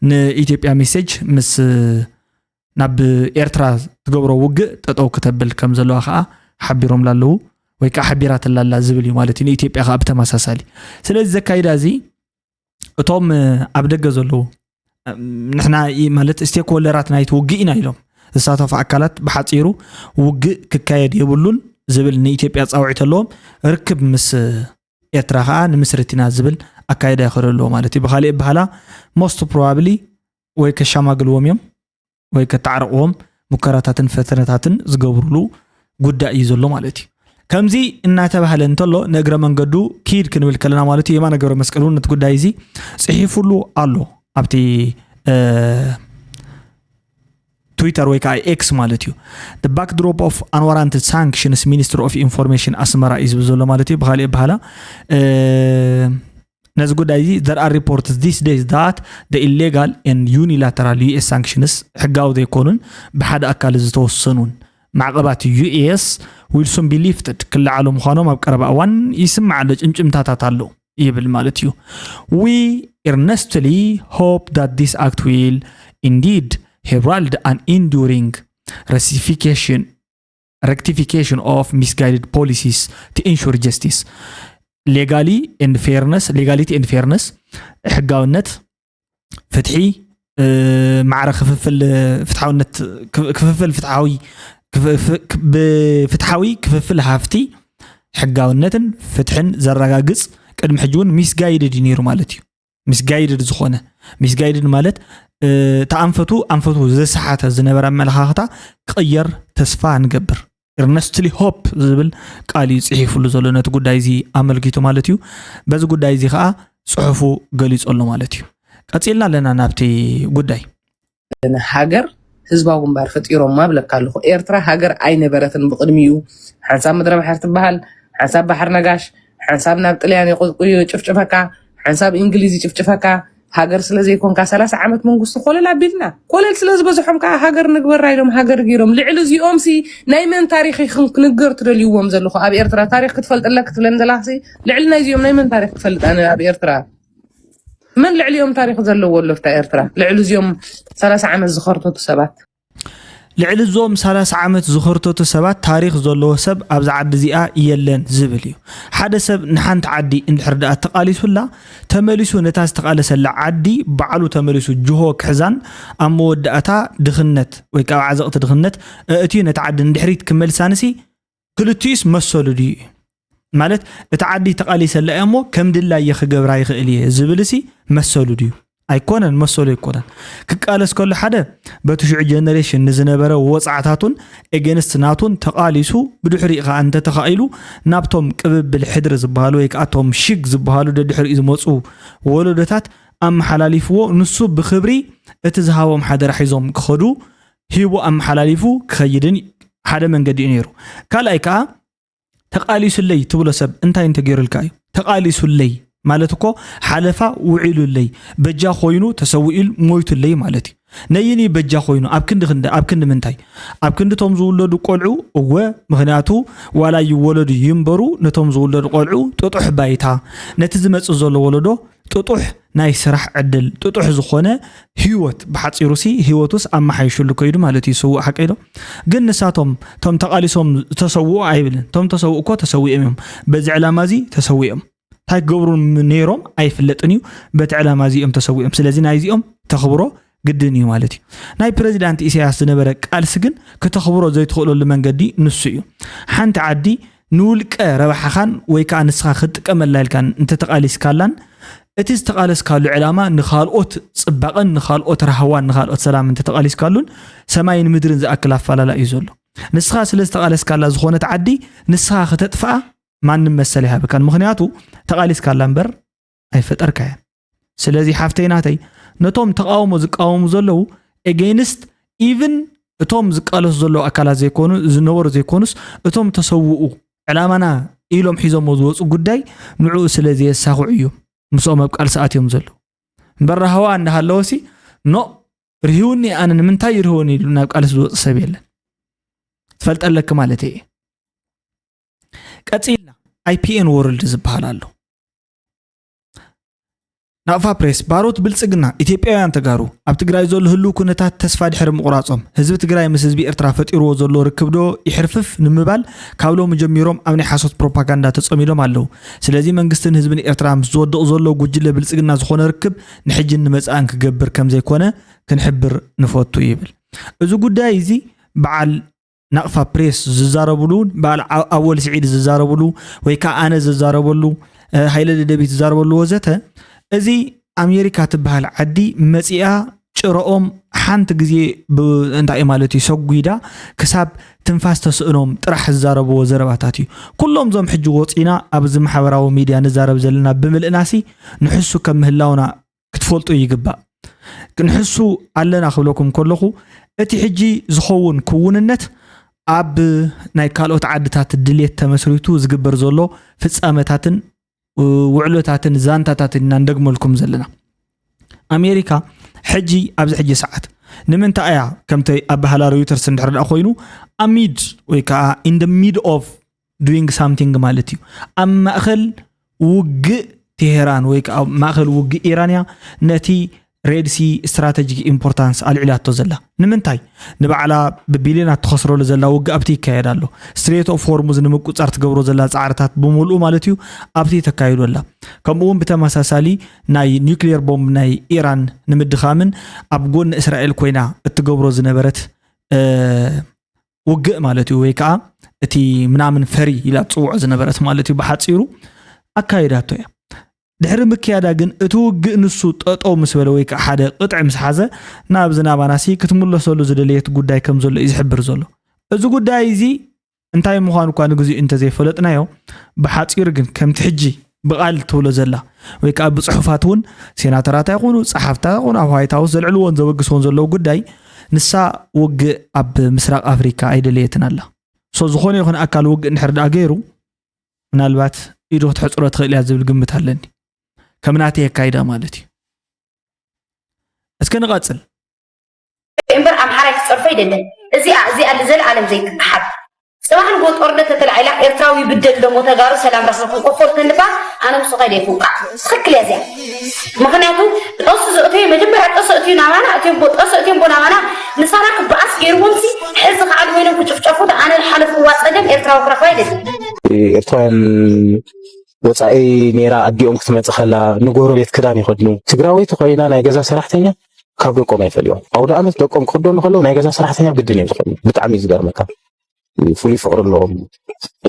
ንኢትዮጵያ ሜሴጅ ምስ ናብ ኤርትራ ትገብሮ ውግእ ጠጠው ክተብል ከም ዘለዋ ከዓ ሓቢሮም ላለዉ ወይ ከዓ ሓቢራትላ ኣላ ዝብል እዩ ማለት እዩ። ንኢትዮጵያ ከዓ ብተመሳሳሊ ስለዚ ዘካይዳ እዚ እቶም ኣብ ደገ ዘለዉ ንሕና ማለት ስቴክሆልደራት ናይቲ ውግእ ኢና ኢሎም ዝሳተፉ ኣካላት ብሓፂሩ ውግእ ክካየድ የብሉን ዝብል ንኢትዮጵያ ፃውዒት ኣለዎም። ርክብ ምስ ኤርትራ ከዓ ንምስርት ኢና ዝብል ኣካይዳ ይኸደ ኣለዎ ማለት እዩ። ብካሊእ በሃላ most probably ወይ ከሻማግልዎም እዮም ወይ ከተዓርቕዎም ሙከራታትን ፈተነታትን ዝገብሩሉ ጉዳይ እዩ ዘሎ ማለት እዩ። ከምዚ እናተባህለ እንተሎ ንእግረ መንገዱ ኪድ ክንብል ከለና ማለት እዩ የማነ ገብረ መስቀል እውን ነቲ ጉዳይ እዚ ፅሒፉሉ ኣሎ ኣብቲ ትዊተር ወይ ከዓ ኤክስ ማለት እዩ። The backdrop of unwarranted sanctions Minister of Information ኣስመራ እዩ ዝብል ዘሎ ማለት እዩ። ብካሊእ በሃላ ነዚ ጉዳይ እዚ there are reports these days that the illegal and unilateral U S sanctions ሕጋዊ ዘይኮኑን ብሓደ ኣካል ዝተወሰኑን ማዕቐባት U S will soon be lifted ክለዓሉ ምዃኖም ኣብ ቀረባ እዋን ይስማዕ ኣሎ ጭምጭምታታት ኣሎ ይብል ማለት እዩ። We earnestly hope that this act will indeed herald an enduring rectification rectification of misguided policies to ensure justice, legally and fairness, legality and fairness፣ ሕጋውነት፣ ፍትሒ፣ ማዕረ ክፍፍል ፍትሓውነት፣ ክፍፍል ፍትሓዊ፣ ብፍትሓዊ ክፍፍል ሃፍቲ፣ ሕጋውነትን ፍትሕን ዘረጋግፅ ቅድሚ ሕጂ እውን ሚስጋይድድ እዩ ነይሩ ማለት እዩ። ሚስጋይድድ ዝኾነ ሚስጋይድድ ማለት እቲ ኣንፈቱ ኣንፈቱ ዘሰሓተ ዝነበረ ኣመለኻኽታ ክቕየር ተስፋ ንገብር። Earnestly hope ዝብል ቃል እዩ ፅሒፉሉ ዘሎ ነቲ ጉዳይ እዚ ኣመልኪቱ ማለት እዩ። በዚ ጉዳይ እዚ ከዓ ፅሑፉ ገሊፁ ኣሎ ማለት እዩ። ቀፂልና ኣለና ናብቲ ጉዳይ። ሃገር ህዝባዊ ግንባር ፈጢሮማ ብለካ ኣለኹ። ኤርትራ ሃገር ኣይነበረትን ብቕድሚኡ። ሓንሳብ ምድረ ባሕሪ ትበሃል፣ ሓንሳብ ባሕሪ ነጋሽ፣ ሓንሳብ ናብ ጥልያን የቆጥቁዩ ጭፍጭፈካ፣ ሓንሳብ እንግሊዝ ይጭፍጭፈካ። ሃገር ስለ ዘይኮንካ ሰላሳ ዓመት መንግስቲ ኮለል ኣቢልና ኮለል ስለ ዝበዝሖም ከዓ ሃገር ንግበራ ኢሎም ሃገር ገይሮም። ልዕሊ እዚኦም ሲ ናይ መን ታሪኽ ኢኹም ክንገር ትደልይዎም ዘለኹ ኣብ ኤርትራ ታሪኽ ክትፈልጥ ኣለክ ትብለን ዘለካ ሲ ልዕሊ ናይዚኦም ናይ መን ታሪኽ ትፈልጥ ኣነ ኣብ ኤርትራ መን ልዕሊኦም ታሪኽ ዘለዎ ኣሎ ኣብታ ኤርትራ ልዕሊ እዚኦም ሰላሳ ዓመት ዝኸርተቱ ሰባት። ልዕሊ እዞም ሰላሳ ዓመት ዝኸርተቱ ሰባት ታሪኽ ዘለዎ ሰብ ኣብዛ ዓዲ እዚኣ የለን ዝብል እዩ። ሓደ ሰብ ንሓንቲ ዓዲ እንድሕር ደኣ ተቓሊሱላ፣ ተመሊሱ ነታ ዝተቓለሰላ ዓዲ ባዕሉ ተመሊሱ ጅሆ ክሕዛን ኣብ መወዳእታ ድኽነት ወይ ከዓ ዓዘቕቲ ድኽነት ኣእትዩ ነታ ዓዲ ንድሕሪት ክመልሳንሲ ክልቲኡስ መሰሉ ድዩ እዩ? ማለት እቲ ዓዲ ተቓሊሰላ እያ እሞ ከም ድላየ ክገብራ ይኽእል እየ ዝብልሲ መሰሉ ድዩ? ኣይኮነን፣ መሰሉ ኣይኮነን። ክቃለስ ከሎ ሓደ በቲ ሽዑ ጀነሬሽን ንዝነበረ ወፅዓታቱን ኤጌንስት ናቱን ተቓሊሱ ብድሕሪኡ ከዓ እንተተኻኢሉ ናብቶም ቅብብል ሕድሪ ዝበሃሉ ወይ ከዓ እቶም ሽግ ዝበሃሉ ደድሕሪኡ ዝመፁ ወለዶታት ኣመሓላሊፍዎ ንሱ ብክብሪ እቲ ዝሃቦም ሓደራ ሒዞም ክኸዱ ሂቡ ኣመሓላሊፉ ክኸይድን ሓደ መንገዲ እዩ ነይሩ። ካልኣይ ከዓ ተቓሊሱለይ ትብሎ ሰብ እንታይ እንተገይሩልካ እዩ? ተቓሊሱለይ ማለት እኮ ሓለፋ ውዒሉለይ፣ በጃ ኮይኑ ተሰዊኡል ሞይቱለይ ማለት እዩ። ነይኒ በጃ ኮይኑ ኣብ ክንዲ ክንዲ ኣብ ክንዲ ምንታይ? ኣብ ክንዲ ቶም ዝውለዱ ቆልዑ እወ፣ ምኽንያቱ ዋላ ይወለዱ ይንበሩ ነቶም ዝውለዱ ቆልዑ ጥጡሕ ባይታ ነቲ ዝመጽእ ዘሎ ወለዶ ጥጡሕ ናይ ስራሕ ዕድል ጥጡሕ ዝኾነ ህይወት ብሓፂሩሲ ህይወቱስ ኣመሓይሽሉ ከይዱ ማለት እዩ ስውእ ሓቀይ ዶ? ግን ንሳቶም ቶም ተቓሊሶም ዝተሰውኡ ኣይብልን። ቶም ተሰውኡ እኮ ተሰዊኦም እዮም። በዚ ዕላማ እዚ ተሰዊኦም እንታይ ክገብሩ ነይሮም ኣይፍለጥን እዩ። በቲ ዕላማ እዚ እዮም ተሰዊኦም። ስለዚ ናይዚኦም ተኽብሮ ግድን እዩ ማለት እዩ። ናይ ፕረዚዳንት ኢሳያስ ዝነበረ ቃልሲ ግን ክተኽብሮ ዘይትኽእለሉ መንገዲ ንሱ እዩ። ሓንቲ ዓዲ ንውልቀ ረብሓኻን ወይ ከዓ ንስኻ ክትጥቀመላ ኢልካን እንተተቓሊስካላን እቲ ዝተቓለስካሉ ዕላማ ንኻልኦት ፅባቐን ንኻልኦት ራህዋን ንኻልኦት ሰላም እንተተቓሊስካሉን ሰማይን ምድርን ዝኣክል ኣፋላላ እዩ ዘሎ። ንስኻ ስለ ዝተቓለስካላ ዝኾነት ዓዲ ንስኻ ክተጥፍኣ ማንም መሰል ይሃበካን። ምኽንያቱ ተቓሊስካላ እምበር ኣይፈጠርካያን። ስለዚ ሓፍተይ ናተይ ነቶም ተቓውሞ ዝቃወሙ ዘለዉ ኤጌንስት ኢቭን እቶም ዝቃለሱ ዘለዉ ኣካላት ዘይኮኑ ዝነበሩ ዘይኮኑስ እቶም ተሰውኡ ዕላማና ኢሎም ሒዞሞ ዝወፁ ጉዳይ ንዕኡ ስለ ዘየሳኽዑ እዮም ምስኦም ኣብ ቃልሲ ኣትዮም ዘለዉ። እምበር ራህዋ እንዳሃለወሲ ኖ ርህውኒ ኣነ ንምንታይ ይርህወኒ ኢሉ ናብ ቃልሲ ዝወፅ ሰብ የለን። ትፈልጠ ኣለኪ ማለት እየ። ቀፂልና ኣይፒኤን ወርልድ ዝበሃል ኣሎ። ናቕፋ ፕሬስ ባሮት ብልፅግና ኢትዮጵያውያን ተጋሩ ኣብ ትግራይ ዘሎ ህልው ኩነታት ተስፋ ድሕሪ ምቑራፆም ህዝቢ ትግራይ ምስ ህዝቢ ኤርትራ ፈጢርዎ ዘሎ ርክብ ዶ ይሕርፍፍ ንምባል ካብ ሎሚ ጀሚሮም ኣብ ናይ ሓሶት ፕሮፓጋንዳ ተፀሚዶም ኣለዉ። ስለዚ መንግስትን ህዝብን ኤርትራ ምስ ዝወድቕ ዘሎ ጉጅለ ብልፅግና ዝኾነ ርክብ ንሕጅን ንመፃእን ክገብር ከም ዘይኮነ ክንሕብር ንፈቱ ይብል። እዚ ጉዳይ እዚ በዓል ናቕፋ ፕሬስ ዝዛረብሉ በዓል ኣወል ስዒድ ዝዛረብሉ ወይ ከዓ ኣነ ዝዛረበሉ ሃይለ ደደቢት ዝዛረበሉ ወዘተ እዚ ኣሜሪካ ትበሃል ዓዲ መፂኣ ጭረኦም ሓንቲ ግዜ እንታይ ማለት እዩ ሰጒዳ ክሳብ ትንፋስ ተስእኖም ጥራሕ ዝዛረብዎ ዘረባታት እዩ። ኩሎም ዞም ሕጂ ወፂና ኣብዚ ማሕበራዊ ሚድያ ንዛረብ ዘለና ብምልእናሲ ንሕሱ ከም ምህላውና ክትፈልጡ ይግባእ። ክንሕሱ ኣለና ክብለኩም ከለኹ እቲ ሕጂ ዝኸውን ክውንነት ኣብ ናይ ካልኦት ዓድታት ድሌት ተመስሪቱ ዝግበር ዘሎ ፍጻመታትን ውዕሎታትን ዛንታታትን ኢና እንደግመልኩም ዘለና። ኣሜሪካ ሕጂ ኣብዚ ሕጂ ሰዓት ንምንታይ እያ ከምቲ ኣባህላ ሮይተርስ እንድሕር ደኣ ኮይኑ ኣሚድ ወይ ከዓ in the mid of doing something ማለት እዩ ኣብ ማእኸል ውግእ ቴሄራን ወይ ከዓ ኣብ ማእኸል ውግእ ኢራን እያ ነቲ ሬድ ሲ ስትራተጂክ ኢምፖርታንስ ኣልዒላቶ ዘላ ንምንታይ ንባዕላ ብቢልዮናት ትኸስረሉ ዘላ ውግእ ኣብቲ ይካየድ ኣሎ ስትሬት ኦፍ ሆርሙዝ ንምቁፃር ትገብሮ ዘላ ፃዕርታት ብምልኡ ማለት እዩ ኣብቲ ተካይዶ ኣላ ከምኡ እውን ብተመሳሳሊ ናይ ኒክሌር ቦምብ ናይ ኢራን ንምድኻምን ኣብ ጎኒ እስራኤል ኮይና እትገብሮ ዝነበረት ውግእ ማለት እዩ ወይ ከዓ እቲ ምናምን ፈሪ ኢላ ትፅውዖ ዝነበረት ማለት እዩ ብሓፂሩ ኣካይዳቶ እያ ድሕሪ ምክያዳ ግን እቲ ውግእ ንሱ ጠጠው ምስ በለ ወይ ከዓ ሓደ ቅጥዒ ምስ ሓዘ ናብ ዝናባናሲ ክትምለሰሉ ዝደለየት ጉዳይ ከም ዘሎ እዩ ዝሕብር ዘሎ እዚ ጉዳይ እዚ እንታይ ምዃኑ እኳ ንግዚኡ እንተዘይፈለጥናዮ ብሓፂሩ ግን ከምቲ ሕጂ ብቓል ትብሎ ዘላ ወይ ከዓ ብፅሑፋት እውን ሴናተራት ኣይኮኑ ፀሓፍታት ኣይኮኑ ኣብ ዋይት ሃውስ ዘልዕልዎን ዘበግስዎን ዘለዉ ጉዳይ ንሳ ውግእ ኣብ ምስራቅ ኣፍሪካ ኣይደለየትን ኣላ ሶ ዝኾነ ይኹን ኣካል ውግእ እንድሕር ደኣ ገይሩ ምናልባት ኢዱ ክትሕፅሮ ትኽእል እያ ዝብል ግምት ኣለኒ ከም ናተይ ኣካይዳ ማለት እዩ እስከ ንቐፅል እምበር ኣምሓራይ ክፀርፎ ኣይደለን እዚኣ እዚኣ ንዘለኣለም ዘይትተሓብ ፅባሕ ንጎ ጦርነት ተተላዒላ ኤርትራዊ ይብደል ደሞ ተጋሩ ሰላም ረኺቡ ክንቆፎ ተንባ ኣነ ምስ ኸይደ ይፍውቃዕ ትኽክል እያ እዚኣ ምኽንያቱ ጠሱ ዘእትዮ መጀመርያ ጠሱ እትዩ ናባና እትዮም ጠሱ እትዮም ናባና ምሳና ክበኣስ ገይርዎም ሲ ሕዚ ከዓ ንወይኖም ክጭፍጨፉ ኣነ ዝሓለፍዋ ፀገም ኤርትራዊ ክረኽባ ይደሊ። ኤርትራውያን ወፃኢ ነይራ ኣዲኦም ክትመፅእ ከላ ንጎረቤት ክዳን ይኸድኑ። ትግራወይቲ ኮይና ናይ ገዛ ሰራሕተኛ ካብ ደቆም ኣይፈልዮም። ኣውደ ዓመት ደቆም ክኽደኑ ከለዉ ናይ ገዛ ሰራሕተኛ ግድን እዮም ዝኸድኑ። ብጣዕሚ እዩ ዝገርመካ። ፍሉይ ፍቕሪ ኣለዎም።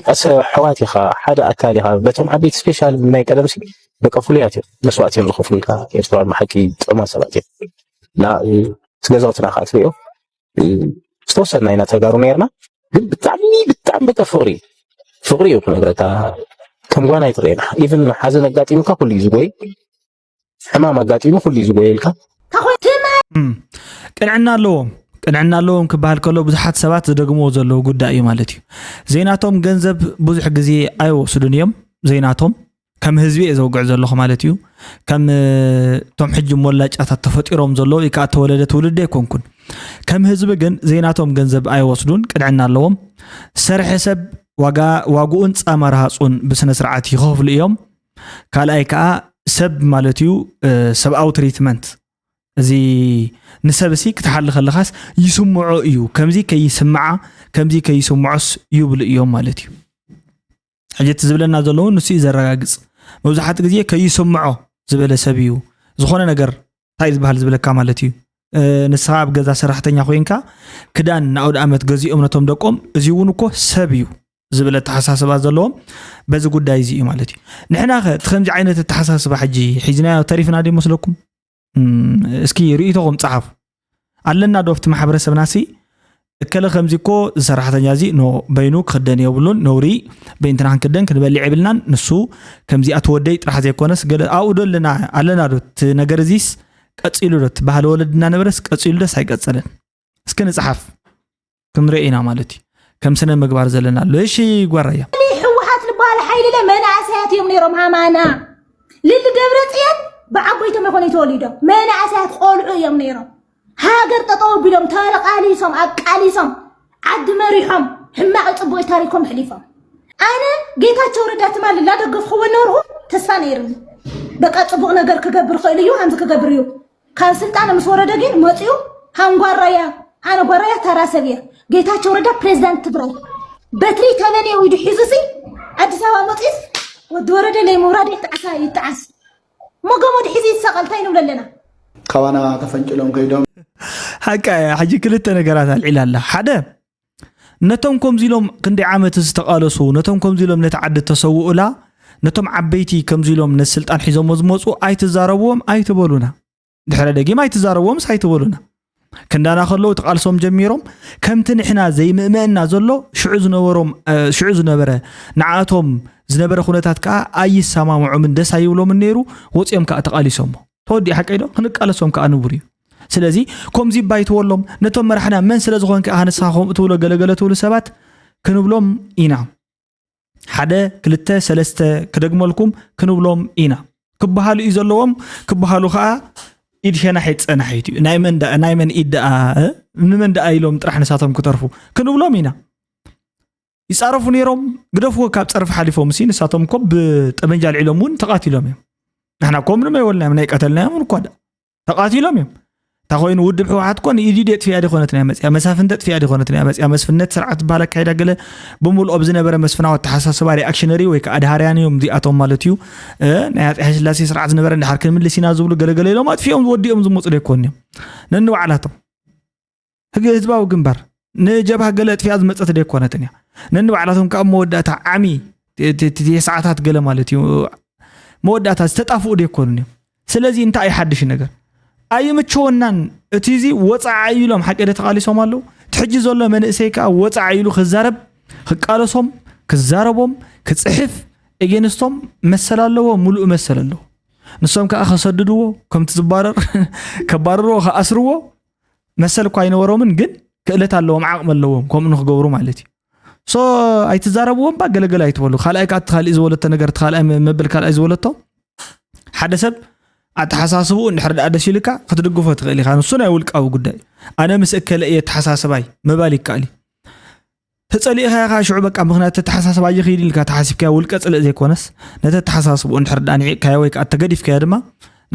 ቀሰ ኣሕዋት ኢኻ፣ ሓደ ኣካል ኢኻ። በቶም ዓበይቲ ስፔሻል ናይ ቀደም ሲ በቃ ፍሉያት እዮም። መስዋእቲ እዮም ዝኸፍሉልካ። ኤርትራውያን ብሓቂ ጥዑማት ሰባት እዮም። እና እቲ ገዛውትና ከዓ ትሪኦ ዝተወሰና ኢና ተጋሩ ነርና፣ ግን ብጣዕሚ ብጣዕሚ በቃ ፍቕሪ ፍቕሪ እዩ ክነግረካ። ከም ጓና ይትረኤና። ኢቭን ሓዘን ኣጋጢሙካ ኩሉ እዩ ዝጎይ፣ ሕማም ኣጋጢሙ ኩሉ እዩ ዝጎየልካ። እም፣ ቅንዕና ኣለዎም። ቅንዕና ኣለዎም ክበሃል ከሎ ብዙሓት ሰባት ዝደግምዎ ዘለዉ ጉዳይ እዩ ማለት እዩ። ዘይናቶም ገንዘብ ብዙሕ ግዜ ኣይወስዱን እዮም። ዘይናቶም ከም ህዝቢ እየ ዘውግዕ ዘለኹ ማለት እዩ። ከም እ፣ እቶም ሕጂ ሞላጫታት ተፈጢሮም ዘለዉ ወይ ከዓ ተወለደ ትውልዲ ኣይኮንኩን። ከም ህዝቢ ግን ዘይናቶም ገንዘብ ኣይወስዱን፣ ቅንዕና ኣለዎም። ዝሰርሐ ሰብ ዋጋ ዋግኡን ፃማ ረሃፁን ብስነ ስርዓት ይኸፍሉ እዮም። ካልኣይ ከዓ ሰብ ማለት እዩ እ፣ ሰብኣዊ ትሪትመንት እዚ ንሰብ ሲ ክትሓሊ ከለኻስ ይስምዖ እዩ። ከምዚ ከይስምዓ ከምዚ ከይስምዖስ ይብሉ እዮም ማለት እዩ። ሕጂ እቲ ዝብለና ዘለውን ንሱ እዩ ዘረጋግፅ። መብዛሕትኡ ግዜ ከይስምዖ ዝበለ ሰብ እዩ ዝኾነ ነገር እንታይ እዩ ዝበሃል ዝብለካ ማለት እዩ። እ፣ ንስኻ ኣብ ገዛ ሰራሕተኛ ኮይንካ ክዳን ንኣውደ ኣመት ገዚኦም ነቶም ደቆም እዚ እውን እኮ ሰብ እዩ ዝብል ኣተሓሳስባ ዘለዎም በዚ ጉዳይ እዚ እዩ ማለት እዩ። ንሕና ኸ እቲ ከምዚ ዓይነት ኣተሓሳስባ ሕጂ ሒዝናዮ ተሪፍና ዶ ይመስለኩም? እም፣ እስኪ ርእይቶኹም ጸሓፉ። ኣለና ዶ ኣብቲ ማሕበረሰብና ሲ እከለ ከምዚ እኮ ሰራሕተኛ እዚ ኖ በይኑ ክኽደን የብሉን ነውሪ በይንትና ክንክደን ክንበልዕ የብልናን ንሱ ከምዚኣ ትወደይ ጥራሕ ዘይኮነስ ገለ ኣብኡ ዶ ኣለና ኣለና ዶ እቲ ነገር እዚስ ቀጺሉ ዶ እቲ ባህሊ ወለድና ነበረስ ቀጺሉ ደስ ኣይቀጸለን እስኪ ንጽሓፍ ክንርኢ ኢና ማለት እዩ ከም ስነ ምግባር ዘለና ኣሎ እሺ ጓራያ ህወሓት ዝበሃል ሓይሊ ለ መናእሰያት እዮም ነይሮም ሃማና ልል ደብረ ፅየን ብዓቦይቶም ኣይኮነ ተወሊዶም መናእሰያት ቆልዑ እዮም ነይሮም ሃገር ጠጠው ቢሎም ተቃሊሶም ኣቃሊሶም ዓዲ መሪሖም ሕማቕ ፅቡቅ ታሪኮም ሕሊፎም ኣነ ጌታቸው ረዳ ትማል ላደገፍክዎ ነርሁ ተስፋ ነይርኒ በቃ ፅቡቅ ነገር ክገብር ክእል እዩ ሃምዚ ክገብር እዩ ካብ ስልጣን ምስ ወረደ ግን መፅኡ ሃንጓራያ ኣነ ጓራያ ተራ ሰብ እየ ጌታቸው ረዳ ፕሬዚዳንት ትግራይ በትሪ ተበኔ ኢዱ ሒዙ ሲ ኣዲስ ኣበባ መፅኡስ ወዲ ወረደ ለይ ምውራድ ይጣዓሳ ይጣዓስ ሞገሞድ ሒዙ ይሰቐል እንታይ ንብሎ ኣለና ካባና ተፈንጭሎም ከይዶም ሓቃ እያ ሕጂ ክልተ ነገራት ኣልዒላ ኣላ ሓደ ነቶም ከምዚ ኢሎም ክንደይ ዓመት ዝተቓለሱ ነቶም ከምዚ ኢሎም ነቲ ዓዲ ተሰውኡላ ነቶም ዓበይቲ ከምዚ ኢሎም ነቲ ስልጣን ሒዞሞ ዝመፁ ኣይትዛረብዎም ኣይትበሉና ድሕረ ደጊም ኣይትዛረብዎምስ ኣይትበሉና ክንዳና ከለዉ እቲ ቃልሶም ጀሚሮም ከምቲ ንሕና ዘይምእመአና ዘሎ ሽዑ ዝነበሮም ሽዑ ዝነበረ ንዓቶም ዝነበረ ኩነታት ከዓ ኣይሰማምዖምን ደስ ኣይብሎምን ነይሩ ወፂኦም ከዓ ተቃሊሶሞ ተወዲኡ ሓቀይ ዶ ክንቃለሶም ከዓ ንቡር እዩ ስለዚ ከምዚ ባይትወሎም ነቶም መራሕና መን ስለ ዝኾንካ ኢኻ ንስኻ ከምኡ ትብሎ ገለገለ ትብሉ ሰባት ክንብሎም ኢና ሓደ ክልተ ሰለስተ ክደግመልኩም ክንብሎም ኢና ክበሃሉ እዩ ዘለዎም ክበሃሉ ከዓ ኢድ ሸናሒት ፀናሒት እዩ ናይ መን ደኣ- ናይ መን ኢድ ደኣ እ? ንመን ደኣ ኢሎም ጥራሕ ንሳቶም ክተርፉ ክንብሎም ኢና ይፃረፉ ነይሮም ግደፍዎ ካብ ፀርፊ ሓሊፎም ሲ ንሳቶም እኮ ብጠመንጃ ኣልዒሎም እውን ተቃቲሎም እዮም ንሕና እኮ ምንም ኣይበልናዮም ናይ ቀተልናዮም እኳ ደኣ ተቃቲሎም እዮም እታ ኮይኑ ውድብ ህወሓት እኮ ንኢዲድ የጥፍያ ዲኮነት ናይ መፅያ መሳፍንተ ጥፍያ ዲኮነት ናይ መፅያ መስፍነት ስርዓት ዝበሃል ኣካይዳ ገለ ብምልኦም ዝነበረ መስፍናዊ ኣተሓሳስባ ሪኣክሽነሪ ወይ ከዓ ኣድሃርያን እዮም እዚኣቶም ማለት እዩ እ፣ ናይ ኣፀ ስላሴ ስርዓት ዝነበረ እንድሓር ክንምልስ ኢና ዝብሉ ገለገለ ኢሎም ኣጥፊኦም ወዲኦም ዝመፁ ዶ ይኮን እዮም ነንባዕላቶም ህግ ህዝባዊ ግንባር ንጀብሃ ገለ ኣጥፊኣ ዝመፀት ዶ ይኮነትን እያ ነንባዕላቶም ከዓ መወዳእታ ዓሚ ት- ት- ት- ሰዓታት ገለ ማለት እዩ መወዳእታ ዝተጣፍኡ ዶ ይኮኑን እዮም ስለዚ እንታይ እዩ ሓድሽ ነገር ኣይምቸወናን እቲ እዚ ወፃዓ እዩ ኢሎም ሓቂ ዶ ተቃሊሶም ኣለዉ እቲ ሕጂ ዘሎ መንእሰይ ከዓ ወፃዓ ኢሉ ክዛረብ ክቃለሶም ክዛረቦም ክፅሕፍ ኤጌንስቶም መሰል ኣለዎ ሙሉእ መሰል ኣለዎ ንሶም ከዓ ከሰድድዎ ከምቲ ዝባረር ከባርርዎ ከኣስርዎ መሰል እኳ ኣይነበሮምን ግን ክእለት ኣለዎም ዓቕሚ ኣለዎም ከምኡ ንክገብሩ ማለት እዩ ሶ ኣይትዛረብዎም ባ ገለገለ ኣይትበሉ ካልኣይ ከዓ እቲ ካልእ ዝበለቶ ነገር እቲ ካልኣይ መ- መበል ካልኣይ ዝበለቶ ሓደ ሰብ ኣተሓሳስብኡ እንድሕር ደኣ ደስ ኢልካ ክትድግፎ ትኽእል ኢኻ ንሱ ናይ ውልቃዊ ጉዳይ እዩ። ኣነ ምስ እከለ እየ ኣተሓሳስባይ ምባል ይከኣል እዩ ተፀሊእኻ ኢኻ ሽዑ በቃ ምክንያቱ ተተሓሳስባ ይኽይድ ኢልካ ተሓሲብካዮ ውልቀ ፅልእ ዘይኮነስ ነቲ ኣተሓሳስብኡ እንድሕር ደኣ ንዒቕካዮ ወይ ከዓ ተገዲፍካዮ ድማ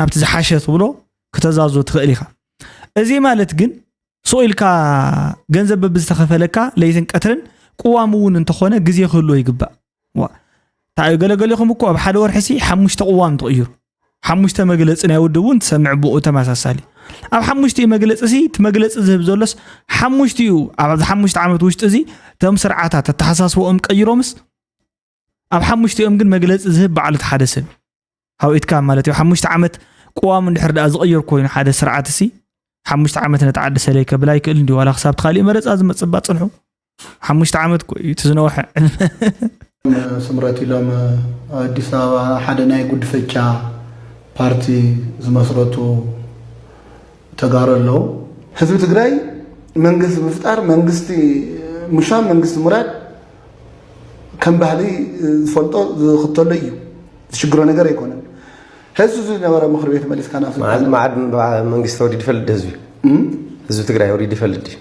ናብቲ ዝሓሸ ትብሎ ክተዛዞ ትኽእል ኢኻ እዚ ማለት ግን ስቕ ኢልካ ገንዘብ በብዝተኸፈለካ ለይትን ቀትርን ቅዋም እውን እንተኾነ ግዜ ክህልዎ ይግባእ። ዋ፣ እንታይ እዩ፣ ገለገሊኹም እኮ ኣብ ሓደ ወርሒ ሲ ሓሙሽተ ቅዋም ትቕይሩ። ሓሙሽተ መግለፂ ናይ ውድብ እውን ትሰምዕ ብኡ ተመሳሳሊ። ኣብ ሓሙሽቲኡ መግለፂ ሲ እቲ መግለፂ ዝህብ ዘሎስ ሓሙሽቲኡ ኣብዚ ሓሙሽተ ዓመት ውሽጢ እዚ እቶም ስርዓታት ኣተሓሳስቦኦም ቀይሮምስ ኣብ ሓሙሽቲኦም ግን መግለፂ ዝህብ በዓሉ እቲ ሓደ ሰብ ሃውኢትካ ማለት እዩ። ሓሙሽተ ዓመት ቅዋም እንድሕር ደኣ ዝቕይር ኮይኑ ሓደ ስርዓት ሲ ሓሙሽተ ዓመት ነቲ ዓዲ ሰለይ ከብል ኣይክእል እንዲ ዋላ ክሳብ እቲ ካሊእ መረፃ ዝመፅእ እባ ፅንሑ። ሓሙሽተ ዓመት እኮ እዩ እቲ ዝነውሐ ዕድመ። ስምረት ኢሎም ኣብ ኣዲስ ኣበባ ሓደ ናይ ጉድፈቻ ፓርቲ ዝመስረቱ ተጋሩ ኣለዉ። ህዝቢ ትግራይ መንግስቲ ምፍጣር፣ መንግስቲ ምሻም፣ መንግስቲ ምራድ ከም ባህሊ ዝፈልጦ ዝኽተሎ እዩ። ዝሽግሮ ነገር ኣይኮነን። ህዝቢ ዝነበረ ምክር ቤት መሊስካ ናብ ስልጣን መዓዝ መዓድ መንግስቲ ወሪዱ ይፈልጥ ህዝቢ? እም? ህዝቢ ትግራይ ወሪዱ ይፈልጥ ድዩ?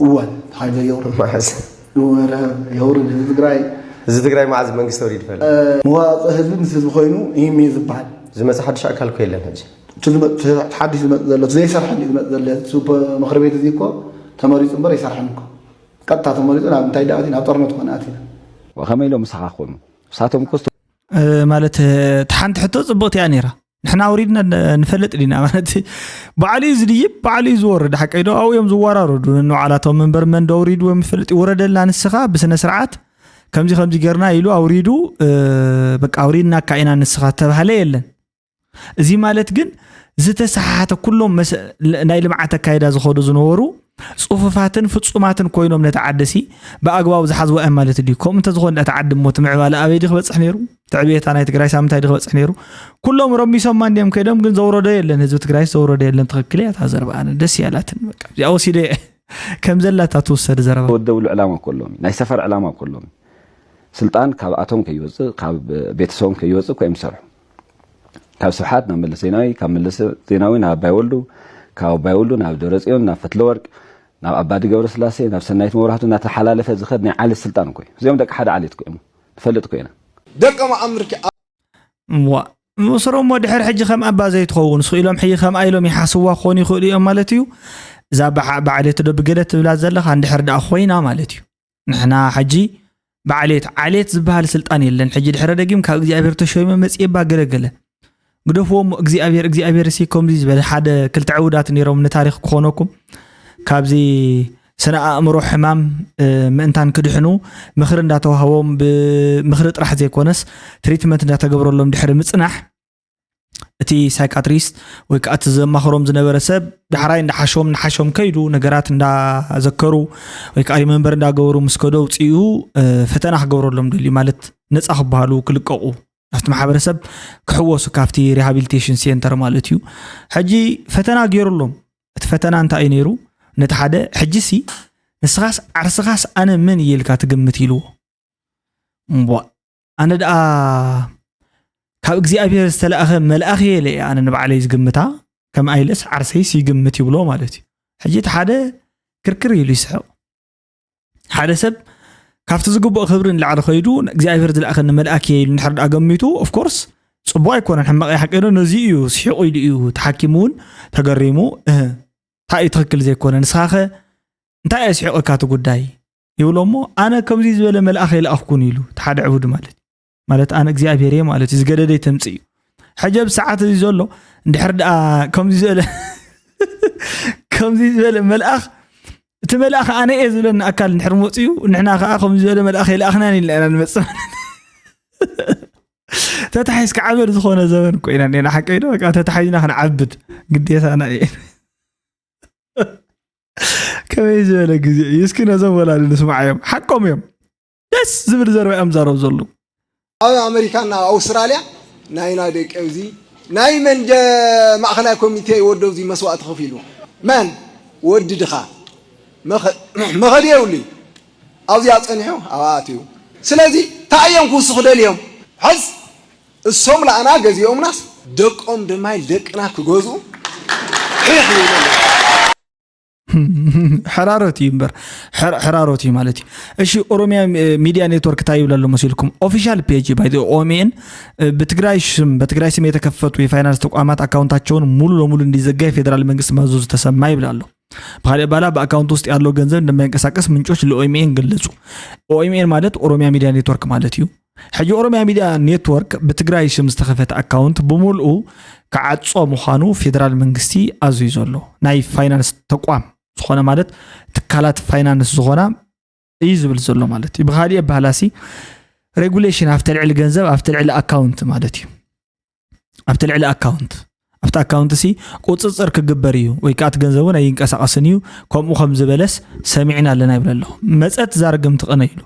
እወ፣ ሓይሎ የውርድ። መዓዝ? እወ፣ የውርድ ህዝቢ ትግራይ። ህዝቢ ትግራይ መዓዝ መንግስቲ ወሪዱ ይፈልጥ? መዋፅእ ህዝቢ ምስ ህዝቢ ኮይኑ ይህም እዩ ዝበሃል። ዝመፅእ ሓድሽ ኣካል እኮ የለን ሕጂ። እቲ ዝመ- እቲ ሓድሽ ዝመፅእ ዘሎ፣ እቲ ዘይሰርሐ እዩ ዝመፅእ ዘሎ። እቲ ሱፐ- ምክር ቤት እዚ እኮ ተመሪፁ እምበር ኣይሰርሐን እኮ። ቀጥታ ተመሪፁ ናብ እንታይ ደኣ ኣትዩ? ናብ ጦርነት ኮነ ኣትዩ። ከመይ ኢሎም ምሳኻ ክኾኑ? ንሳቶም እኮ ዝተ- እ፣ ማለት እቲ ሓንቲ ሕቶ ፅብቕቲ እያ ነይራ። ንሕና ኣውሪድና ን- ንፈልጥ ዲና ማለት ባዕሉ እዩ ዝድይብ፣ ባዕሉ እዩ ዝወርድ። ሓቀይ ዶ? ኣብኡ እዮም ዝወራረዱ ነንባዕላቶም እምበር መን ዶ ኣውሪድዎ ይፈልጥ። ይውረደልና ንስኻ ብስነ ስርዓት ከምዚ ከምዚ ጌርና ኢሉ ኣውሪዱ እ፣ በቃ ኣውሪድናካ ኢና ንስኻ ዝተባህለ የለን። እዚ ማለት ግን ዝተሰሓሓተ ኩሎም መስ- ል- ናይ ልምዓት ኣካይዳ ዝኸዱ ዝነበሩ ፅፉፋትን ፍፁማትን ኮይኖም ነቲ ዓዲ ሲ ብኣግባቡ ዝሓዝዋ እዮም ማለት ድዩ? ከምኡ እንተዝኾነ እቲ ዓዲ እሞ እቲ ምዕባለ ኣበይ ድዩ ክበፅሕ ነይሩ? እቲ ዕብየታ ናይ ትግራይ ሳምንታይ ድዩ ክበፅሕ ነይሩ? ኩሎም ረሚሶማ እንዲዮም ከይዶም ግን ዘውረዶ የለን። ህዝቢ ትግራይ ዘውረዶ የለን። ትኽክል እያ እታ ዘረባ ኣነ ደስ እያ ኢላትኒ በቃ እዚኣ ወሲደ እየ ከም ዘላታ ትውሰድ ዘረባ። ዝወደብሉ ዕላማ እኮ ኣለዎም እዩ። ናይ ሰፈር ዕላማ እኮ ኣለዎም እዩ። ስልጣን ካብኣቶም ከይወፅእ ካብ ቤተሰቦም ከይወፅእ እኮ እዮም ዝሰርሑ። ካብ ስብሓት ናብ መለስ ዜናዊ፣ ካብ መለስ ዜናዊ ናብ ኣባይ ወልዱ፣ ካብ ኣባይ ወልዱ ናብ ደብረፅዮን፣ ናብ ፈትለወርቅ፣ ናብ ኣባዲ ገብረስላሴ፣ ናብ ሰናይት መብራህቱ እናተሓላለፈ ዝኸድ ናይ ዓሌት ስልጣን እኮ እዩ። እዚኦም ደቂ ሓደ ዓሌት እኮ እዮም። ንፈልጥ እኮ ኢና። ደቀ መኣምርቲ እዋ ምስሮሞ ድሕር ሕጂ ከም ኣባ ዘይትኸውን ስኢሎም ሕጂ ከምኣ ኢሎም ይሓስዋ ክኾኑ ይኽእሉ እዮም ማለት እዩ። እዛ በዓ- በዓሌት ዶ ብገለ ትብላ ዘለኻ እንድሕር ደኣ ኮይና ማለት እዩ። ንሕና ሕጂ ብዓሌት ዓሌት ዝበሃል ስልጣን የለን። ሕጂ ድሕረ ደጊም ካብ እግዚኣብሔር ተሾይመ መጽኤ እባ ገለ ገለ ግደፍዎ እሞ እግዚኣብሔር እግዚኣብሔር እሲ ከምዚ ዝበለ ሓደ ክልተ ዕውዳት ነይሮም ንታሪኽ ክኾነኩም ካብዚ ስነ ኣእምሮ ሕማም ምእንታን ክድሕኑ ምኽሪ እንዳተዋህቦም ብምኽሪ ጥራሕ ዘይኮነስ ትሪትመንት እንዳተገብረሎም ድሕሪ ምፅናሕ እቲ ሳይካትሪስት ወይ ከዓ እቲ ዘማኽሮም ዝነበረ ሰብ ዳሕራይ እንዳሓሾም እንዳሓሾም ከይዱ ነገራት እንዳዘከሩ ወይ ከዓ ሪመንበር እንዳገበሩ ምስ ከዶ ውፅኡ ፈተና ክገብረሎም ደልዩ ማለት ነፃ ክበሃሉ ክልቀቁ ናብቲ ማሕበረሰብ ክሕወሱ ካብቲ ሪሃቢሊቴሽን ሴንተር ማለት እዩ። ሕጂ ፈተና ገይሩሎም። እቲ ፈተና እንታይ እዩ ነይሩ? ነቲ ሓደ ሕጂ ሲ ንስኻስ ዓርስኻስ ኣነ መን እየ ኢልካ ትግምት ኢልዎ። እምቧ ኣነ ደኣ ካብ እግዚኣብሔር ዝተላእኸ መልኣኽ እየ ኢለ እየ ኣነ ንባዕለይ ዝግምታ። ከም ኣይለስ ዓርሰይስ ይግምት ይብሎ ማለት እዩ። ሕጂ እቲ ሓደ ክርክር ኢሉ ይስሕቕ። ሓደ ሰብ ካብቲ ዝግብኦ ክብሪ ንላዕሊ ከይዱ እግዚኣብሔር ዝለኣኸኒ መልኣክ እየ ኢሉ እንድሕር ደኣ ገሚቱ ኦፍኮርስ ፅቡቅ ኣይኮነን ሕማቅ ሓቂ ዶ ነዚ እዩ ስሒቁ ኢሉ እዩ ተሓኪሙ እውን ተገሪሙ እህ እንታይ እዩ ትኽክል ዘይኮነ ንስኻኸ እንታይ ኣስሒቁካ እቲ ጉዳይ ይብሎ እሞ ኣነ ከምዚ ዝበለ መልኣኽ የለኣኽኩን ኢሉ እቲ ሓደ ዕቡድ ማለት ማለት ኣነ እግዚኣብሔር እየ ማለት እዩ ዝገደደይ ተምፅእ እዩ ሕጂ ኣብ ሰዓት እዚ ዘሎ እንድሕር ደኣ ከምዚ ዝበለ ከምዚ ዝበለ መልኣኽ እቲ መልኣኽ ኣነ እየ ዝብለኒ ኣካል እንድሕር መፅኡ ንሕና ከዓ ከምዚ ዝበለ መልኣኽ የለኣኽናን ኢልና ኢና ንመፅእ ተታሒዝካ ዓበድ ዝኾነ ዘበን እኮ ኢና እኒና ሓቀይ ዶ በቃ ተታሒዝና ክንዓብድ ግዴታና እዩ ከመይ ዝበለ ግዜ እዩ እስኪ ነዞም ወላዲ ንስማዓዮም ሓቆም እዮም ደስ ዝብል ዘረባ እዮም ዛረብ ዘለዉ ኣብ ኣሜሪካን ኣብ ኣውስትራልያ ናይና ደቂ ኣብዚ ናይ መንጀ ማእኸላይ ኮሚቴ ወዲ ኣብዚ መስዋእቲ ከፊሉ መን ወዲ ድኻ መኸዲ የብሉ ኣብዚኣ ፀኒሑ ኣብኣ ኣትዩ ስለዚ እንታይ እዮም ክውስኹ ደልዮም ሕዝ እሶም ለኣና ገዚኦምናስ ደቆም ድማ ደቅና ክገዝኡ ሒኽ ይብሉ ሕራሮት እዩ እምበር ሕራሮት እዩ ማለት እዩ። እሺ ኦሮሚያ ሚዲያ ኔትወርክ እንታይ ይብል ኣሎ መሲልኩም? ኦፊሻል ፔጅ ባይ ኦሜን ብትግራይ ስም በትግራይ ስም የተከፈቱ የፋይናንስ ተቋማት አካውንታቸውን ሙሉ ለሙሉ እንዲዘጋ የፌዴራል መንግስት ማዘዙ ተሰማ ይብል ኣሎ። ብካሊእ ባላ በአካውንት ውስጥ ያለው ገንዘብ እንደማይንቀሳቀስ ምንጮች ለኦኤምኤን ገለጹ። ኦኤምኤን ማለት ኦሮሚያ ሚዲያ ኔትወርክ ማለት እዩ። ሕጂ ኦሮሚያ ሚዲያ ኔትወርክ ብትግራይ ሽም ዝተኸፈተ አካውንት ብምልኡ ክዓጾ ምዃኑ ፌደራል መንግስቲ ኣዝዩ ዘሎ ናይ ፋይናንስ ተቋም ዝኾነ ማለት ትካላት ፋይናንስ ዝኾና እዩ ዝብል ዘሎ ማለት እዩ። ብኻሊእ ኣባህላሲ ሬጉሌሽን ኣብቲ ልዕሊ ገንዘብ ኣብቲ ልዕሊ ኣካውንት ማለት እዩ። ኣብቲ ልዕሊ ኣካውንት ኣብቲ ኣካውንት ሲ ቁፅፅር ክግበር እዩ ወይ ከዓ እቲ ገንዘብ እውን ኣይንቀሳቀስን እዩ። ከምኡ ከም ዝበለስ ሰሚዕና ኣለና ይብል ኣሎ። መፀ ትዛረግም ትቐነ ኢሉ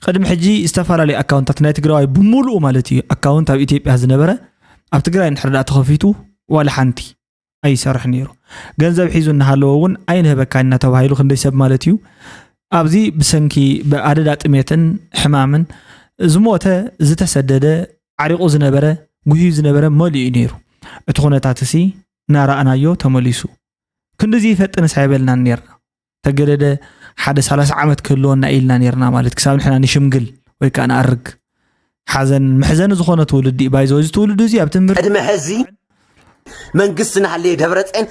ቅድሚ ሕጂ ዝተፈላለዩ ኣካውንታት ናይ ትግራዋይ ብምሉኡ ማለት እዩ ኣካውንት ኣብ ኢትዮጵያ ዝነበረ ኣብ ትግራይ እንድሕር ዳኣ ተኸፊቱ ዋላ ሓንቲ ኣይሰርሕ ነይሩ። ገንዘብ ሒዙ እናሃለወ እውን ኣይንህበካ ኢና ተባሂሉ ክንደይ ሰብ ማለት እዩ ኣብዚ ብሰንኪ ብኣደዳ ጥሜትን ሕማምን ዝሞተ ዝተሰደደ ዓሪቑ ዝነበረ ጉህዩ ዝነበረ መሊኡ እዩ ነይሩ። እቲ ኩነታት እሲ እናረኣናዮ ተመሊሱ ክንድዚ ይፈጥንስ ኣይበልናን ነርና። ተገደደ ሓደ ሰላሳ ዓመት ክህልወና ኢልና ነርና ማለት ክሳብ ንሕና ንሽምግል ወይ ከዓ ንኣርግ ሓዘን መሕዘኒ ዝኾነ ትውልዲ እዩ ባይዘ እዚ ትውልዲ እዚ ኣብ ትምህርቲ ቅድሚ ሕዚ መንግስቲ ናሃለየ ደብረፅን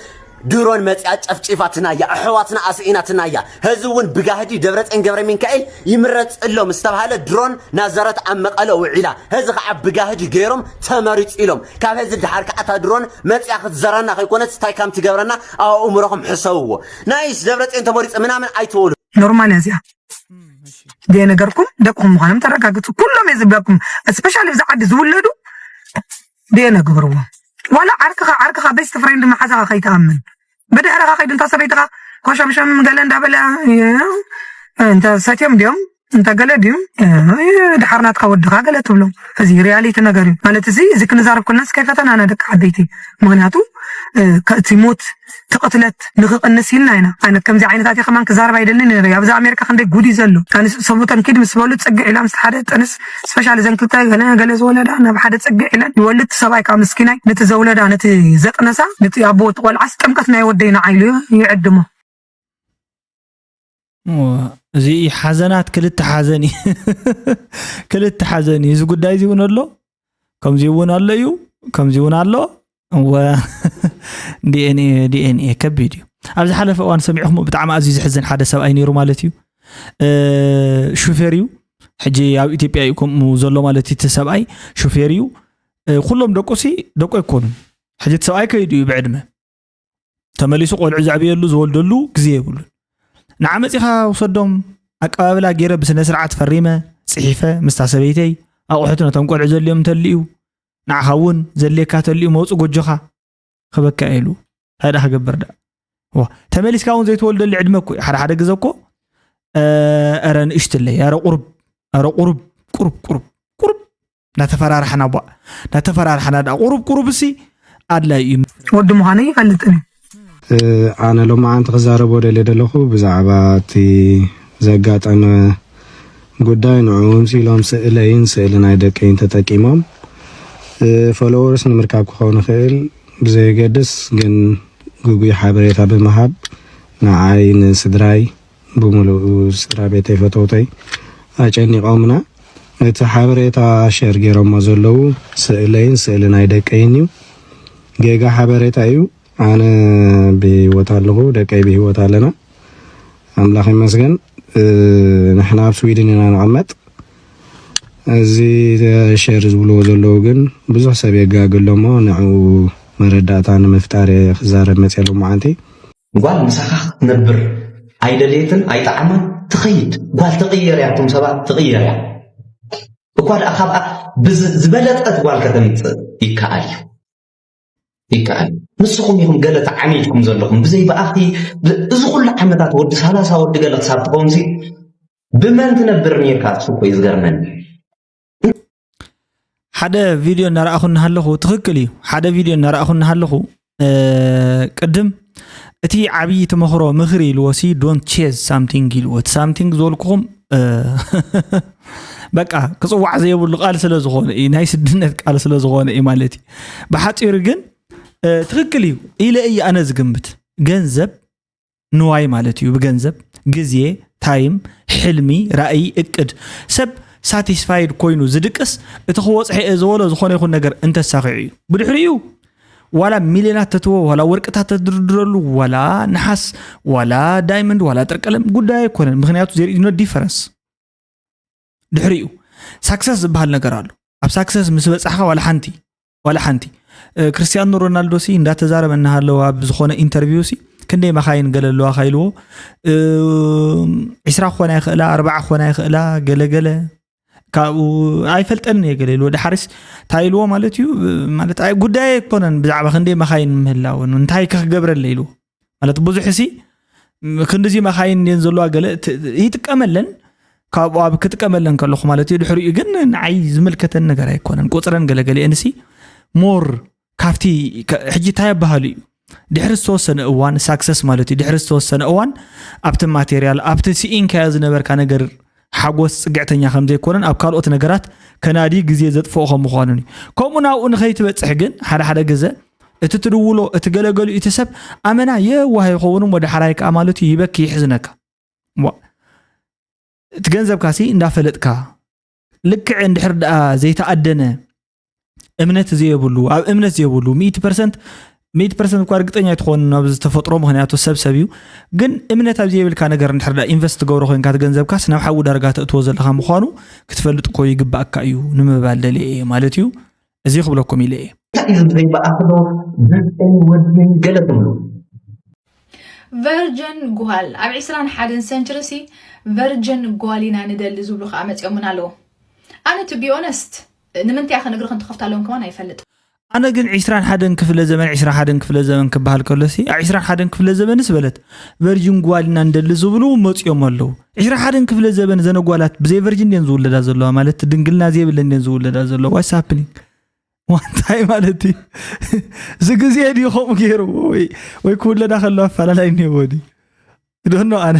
ድሮን መፅያ ጨፍጪፋትና እያ ኣሕዋትና ኣስዒናትና እያ ህዚ እውን ብጋህዲ ደብረፅን ገብረ ሚካኤል ይምረፅ ኣሎ ምስ ተባሃለ ድሮን ናዘረት ኣብ መቐለ ውዒላ ህዚ ከዓ ብጋህዲ ገይሮም ተመሪፁ ኢሎም ካብ ህዚ ድሓር ከዓ እታ ድሮን መፅያ ክትዘራና ከይኮነት እንታይ ከም ትገብረና ኣብ ኣእምሮኹም ሕሰብዎ ናይስ ደብረፅን ተመሪፁ ምናምን ኣይትበሉ ኖርማል እያ እዚኣ ደየነገርኩም ደቅኹም ምዃኖም ተረጋግፁ ኩሎም እየ ዝብለኩም ስፔሻሊ ብዚ ዓዲ ዝውለዱ ደየነግብርዎ ዋላ ዓርክኻ ዓርክኻ ቤስት ፍሬንድ መሓዛኻ ከይትኣምን ብድሕርኻ ከይዱ እንታ ሰበይትኻ ኮሸምሸም ገለ እንዳበለ እንተ ሰትዮም ድዮም እንተ ገለ ድዩ ድሓር ናትካ ወድኻ ገለ ትብሎ እዚ ሪያሊቲ ነገር እዩ ማለት እዚ እዚ ክንዛረብ ኮልና እስከይ ፈተናና ደቂ ዓበይቲ ምክንያቱ እቲ ሞት እቲ ቅትለት ንክቅንስ ኢልና ኢና ዓይነት ከምዚ ዓይነታት ከማን ክዛረብ ኣይደልን ነረ ኣብዚ ኣሜሪካ ክንደይ ጉድ እዩ ዘሎ ኣንስ ሰቡተን ኪድ ምስ በሉ ፅግዕ ኢላ ምስ ሓደ ጥንስ ስፔሻል ዘን ክልተ ገለ ገለ ዝወለዳ ናብ ሓደ ፅግዕ ኢለን ይወልድ ሰብኣይ ከዓ ምስኪናይ ነቲ ዘውለዳ ነቲ ዘጥነሳ ነቲ ኣቦ እቲ ቆልዓስ ጥምቀት ናይ ወደይ ንዓይሉ ይዕድሞ እዚ ሓዘናት ክልተ ሓዘን እዩ ክልተ ሓዘን እዩ እዚ ጉዳይ እዚ እውን ኣሎ ከምዚ እውን ኣሎ እዩ ከምዚ እውን ኣሎ እወ ዲኤንኤ ዲኤንኤ ከቢድ እዩ ኣብ ዝሓለፈ እዋን ሰሚዕኹም ብጣዕሚ ኣዝዩ ዝሕዝን ሓደ ሰብኣይ ነይሩ ማለት እዩ ሹፌር እዩ ሕጂ ኣብ ኢትዮጵያ እዩ ከምኡ ዘሎ ማለት እቲ ሰብኣይ ሹፌር እዩ ኩሎም ደቁሲ ደቁ ኣይኮኑን ሕጂ እቲ ሰብኣይ ከይዱ እዩ ብዕድመ ተመሊሱ ቆልዑ ዘዕብየሉ ዝወልደሉ ግዜ የብሉን ንዓ መፂኻ ውሰዶም ኣቀባብላ ገይረ ብስነ ስርዓት ፈሪመ ፅሒፈ ምስታ ሰበይተይ ኣቑሑት ነቶም ቆልዑ ዘድልዮም እንተልዩ ንዓኻ እውን ዘድልየካ ተልዩ መውፅ ጎጆኻ ክበካ ኢሉ እንታይ ዳ ክገብር ዳ ተመሊስካ እውን ዘይተወልደሉ ዕድመ እኮ ሓደ ሓደ ግዘ እኮ ረ ንእሽትለይ ረ ቁሩብ ረ ቁሩብ ቁሩብ ቁሩብ ቁሩብ እንዳተፈራርሓና ቧ እንዳተፈራርሓና ዳ ቁሩብ ቁሩብ ሲ ኣድላይ እዩ ወዲ ምዃነይ ይፈልጥን እዩ ኣነ ሎማዓንቲ ክዛረቦ ደልየ ዘለኹ ብዛዕባ እቲ ዘጋጠመ ጉዳይ ንዕኡ ምሲሎም ስእለይን ስእሊ ናይ ደቀይን ተጠቂሞም ፎሎወርስ ንምርካብ ክኸውን ይኽእል ብዘየገድስ ግን ግጉይ ሓበሬታ ብምሃብ ንዓይ ንስድራይ ብምሉኡ ስድራ ቤተይ ፈተውተይ ኣጨኒቖምና። እቲ ሓበሬታ ሸር ገይሮሞ ዘለዉ ስእለይን ስእሊ ናይ ደቀይን እዩ። ጌጋ ሓበሬታ እዩ። ኣነ ብህይወት ኣለኹ፣ ደቀይ ብህይወት ኣለና። ኣምላኽ ይመስገን። ንሕና ኣብ ስዊድን ኢና ንቕመጥ። እዚ ሸር ዝብልዎ ዘለዉ ግን ብዙሕ ሰብ የጋግሎሞ ንዕኡ መረዳእታ ንምፍጣር እየ ክዛረብ መፅየ ሎማዓንቲ። ጓል ምሳኻ ክትነብር ኣይደለየትን ኣይጠዓማን ትኸይድ ጓል ትቕየር እያ እቶም ሰባት ትቕየር እያ እኳ ደኣ ካብኣ ብዝ- ዝበለጸት ጓል ከተምጽእ ይከኣል እዩ ይከኣል እዩ ንስኹም ኢኹም ገለ ተዓሚድኩም ዘለኹም ብዘይ ብኣኺ ብ- እዚ ኩሉ ዓመታት ወዲ ሰላሳ ወዲ ገለ ክሳብ ትኸውን ሲ ብመን ትነብር ነርካ እሱ እኮ እዩ ዝገርመኒ ሓደ ቪድዮ እናረኣኹ እናሃለኹ ትኽክል እዩ ሓደ ቪድዮ እናረኣኹ እናሃለኹ ቅድም እቲ ዓብዪ ትመኽሮ ምኽሪ ኢልዎ ሲ don't chase something ኢልዎ እቲ something ዝበልኩኹም በቃ ክፅዋዕ ዘየብሉ ቃል ስለ ዝኾነ እዩ ናይ ስድነት ቃል ስለ ዝኾነ እዩ ማለት እዩ ብሓፂሩ ግን ትኽክል እዩ ኢለ እየ ኣነ ዝግምት ገንዘብ ንዋይ ማለት እዩ ብገንዘብ ግዜ ታይም ሕልሚ ራእይ እቅድ ሰብ ሳቲስፋይድ ኮይኑ ዝድቅስ እቲ ክወፅሐ እየ ዝበሎ ዝኾነ ይኹን ነገር እንተሳኺዑ እዩ ብድሕሪኡ ዋላ ሚልዮናት ተትዎ ዋላ ወርቅታት ተድርድረሉ ዋላ ነሓስ ዋላ ዳይመንድ ዋላ ጥርቀለም ጉዳይ ኣይኮነን። ምክንያቱ there is no difference። ድሕሪኡ ሳክሰስ ዝበሃል ነገር ኣሎ። ኣብ ሳክሰስ ምስ በጻሕካ ዋላ ሓንቲ ዋላ ሓንቲ እ፣ ክርስቲያኖ ሮናልዶ ሲ እንዳተዛረበ እናሃለወ ኣብ ዝኾነ ኢንተርቪው ሲ ክንደይ መኻይን ገለ ኣለዋ ካይልዎ እ፣ ዒስራ ክኾና ይኽእላ ኣርባዓ ክኾና ይኽእላ ገለገለ ካብኡ ኣይፈልጠን እየ ገለ ኢልዎ ድሓርስ እንታይ ኢልዎ ማለት እዩ ማለት ኣይ ጉዳይ ኣይኮነን ብዛዕባ ክንደይ መኻይን ምህላውን እንታይ ከክገብረለ ኢልዎ ማለት ብዙሕ ሲ ክንዲዚ መኻይን እየን ዘለዋ ገለ ይጥቀመለን ካብኡ ኣብ ክጥቀመለን ከለኹ ማለት እዩ ድሕሪኡ ግን ንዓይ ዝምልከተን ነገር ኣይኮነን ቁፅረን ገለገሊአን ሲ ሞር ካብቲ ሕጂ እንታይ ኣባሃሉ እዩ ድሕሪ ዝተወሰነ እዋን ሳክሰስ ማለት እዩ ድሕሪ ዝተወሰነ እዋን ኣብቲ ማቴሪያል ኣብቲ ስኢንካዮ ዝነበርካ ነገር ሓጎስ ፅግዕተኛ ከም ዘይኮነን ኣብ ካልኦት ነገራት ከናዲ ግዜ ዘጥፍኦ ከም ምዃኑን እዩ ከምኡ ናብኡ ንኸይትበፅሕ ግን ሓደ ሓደ ግዘ እቲ ትድውሎ እቲ ገለገሉ እቲ ሰብ ኣመና የዋህ ይኸውን እሞ ዳሕራይ ከዓ ማለት እዩ ይበኪ ይሕዝነካ እቲ ገንዘብካ ሲ እንዳፈለጥካ ልክዕ እንድሕር ደኣ ዘይተኣደነ እምነት ዘየብሉ ኣብ እምነት ዘየብሉ ሚእቲ ፐርሰንት ሚእቲ ፐርሰንት እኳ ርግጠኛ ኣይትኾን ኣብ ዝተፈጥሮ ምክንያቱ ሰብ ሰብ እዩ ግን እምነት ኣብ ዘየብልካ ነገር እንድሕር ደኣ ኢንቨስት ትገብሮ ኮይንካ እቲ ገንዘብካስ ናብ ሓዊ ዳርጋ ተእትዎ ዘለካ ምዃኑ ክትፈልጥ እኮ ይግባእካ እዩ ንምባል ደልየ እየ ማለት እዩ እዚ ክብለኩም ኢለ እየ እንታይ እዩ ዘይበኣኽዶ ብልፅን ወድን ገለ ትብሉ ቨርጅን ጓል ኣብ ዕስራን ሓደን ሰንችሪ ሲ ቨርጅን ጓል ኢና ንደሊ ዝብሉ ከዓ መፂኦምና ኣለዉ ኣነ to be honest ንምንታይ ከ እግሪ ክንትኸፍታሎም ከማን ኣይፈልጥ ኣነ ግን ዕስራን ሓደን ክፍለ ዘመን ዕስራ ሓደን ክፍለ ዘመን ክበሃል ከሎ ሲ ኣብ ዕስራን ሓደን ክፍለ ዘመንስ በለት ቨርጅን ጓል ኢና ንደሊ ዝብሉ መፂኦም ኣለዉ ዕስራ ሓደን ክፍለ ዘመን ዘነጓላት ብዘይ ቨርጅን ድን ዝውለዳ ዘለዋ ማለት ድንግልና ዘይብለን ድን ዝውለዳ ዘለዋ what's happening እንታይ ማለት እዩ እዚ ግዜ ድዩ ከምኡ ገይርዎ ወይ ወይ ክውለዳ ከለዋ ኣፈላላይ እኒሄዎ ድዩ ደኖ ኣነ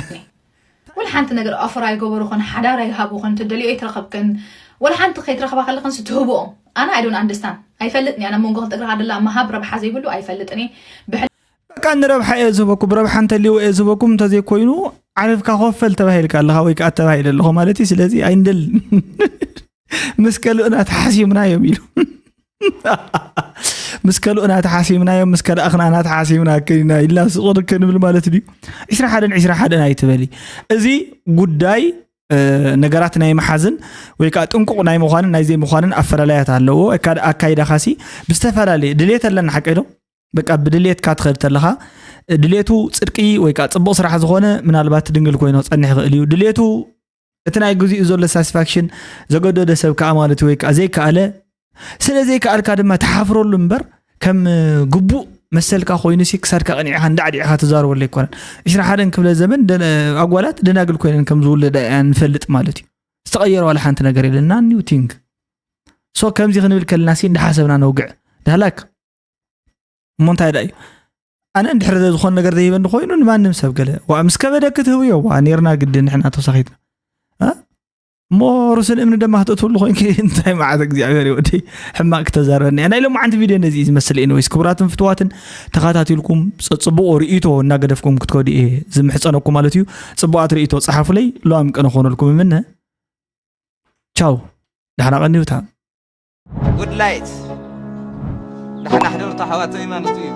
ወላ ሓንቲ ነገር ኣፈር ኣይገበሩኽን ሓዳር ኣይሃቡኽን ትደልዮ ኣይትረኸብክን ወላ ሓንቲ ከይትረኽባ ከለኽን ስትህብኦም ኣነ I don't understand ኣይፈልጥን እያ ናብ መንጎ ክልተ እግርኻ ደላ ምሃብ ረብሓ ዘይብሉ ኣይፈልጥን እየ ብሕል በቃ ንረብሓ እየ ዝህበኩም ረብሓ እንተልዎ እየ ዝህበኩም እንተዘይኮይኑ ዓርፍካ ኮፈል ተባሂልካ ኣለኻ ወይ ከዓ ተባሂለ ኣለኹ ማለት እዩ ስለዚ ኣይንደልን ምስ ከልኡና ተሓሲምና እዮም ኢሉ ምስ ከልኡና ተሓሲምና እዮም ምስ ከልኣኽናና ተሓሲምና ከይና ኢልና ስቑር ክንብል ማለት ድዩ ዕስራ ሓደን ዕስራ ሓደን ኣይትበሊ እዚ ጉዳይ ነገራት ናይ መሓዝን ወይ ከዓ ጥንቁቕ ናይ ምዃንን ናይ ዘይምዃንን ኣፈላላያት ኣለዎ ኣካይዳኻሲ ብዝተፈላለየ ድሌት ኣለና ሓቀዶ በቃ ብድሌትካ ትኸድ ተለኻ ድሌቱ ፅድቂ ወይ ከዓ ፅቡቕ ስራሕ ዝኾነ ምናልባት ድንግል ኮይኑ ክፀንሕ ይኽእል እዩ ድሌቱ እቲ ናይ ግዚኡ ዘሎ ሳስፋክሽን ዘገደደ ሰብ ከዓ ማለት ወይ ከዓ ዘይከኣለ ስለ ዘይከኣልካ ድማ ተሓፍረሉ እምበር ከም ግቡእ መሰልካ ኮይኑ ሲ ክሳድካ ቀኒዕካ እንዳዕዲዕካ ትዛረበሉ ኣይኮነን ዕስራ ሓደን ክፍለ ዘመን ኣጓላት ደናግል ኮይነን ከም ዝውለዳ እያ ንፈልጥ ማለት እዩ ዝተቐየረ ዋላ ሓንቲ ነገር የለና new thing so ከምዚ ክንብል ከለና ሲ እንዳሓሰብና ነውግዕ ዳህላክ እሞ እንታይ ዳ እዩ ኣነ እንድሕር ዝኾን ነገር ዘይበኒ ኮይኑ ንማንም ሰብ ገለ ዋ ምስ ከበደኪ ትህብዮ ዋ ኔርና ግዲ ንሕና ተሳኺትና እሞ ሩስን እምኒ ደማ ክትእትውሉ ኮይንኪ እንታይ መዓት እግዚኣብሔር ይወዲ ሕማቅ ክተዛረበኒ ናይ ሎማዓንቲ ቪድዮ ነዚ ዝመስል ኤኒዌይስ ክቡራትን ፍትዋትን ተኸታቲልኩም ጽቡቅ ርእይቶ እናገደፍኩም ክትከዱ እየ ዝምሕጸነኩም ማለት እዩ ጽቡቃት ርእይቶ ጸሓፉለይ ሎም ቅነ ኾነልኩም ምነ ቻው ደሕና ቀንዩታ ጉድ ላይት ዳሕና ሕደሩ ተሓዋተይ ማለት እዩ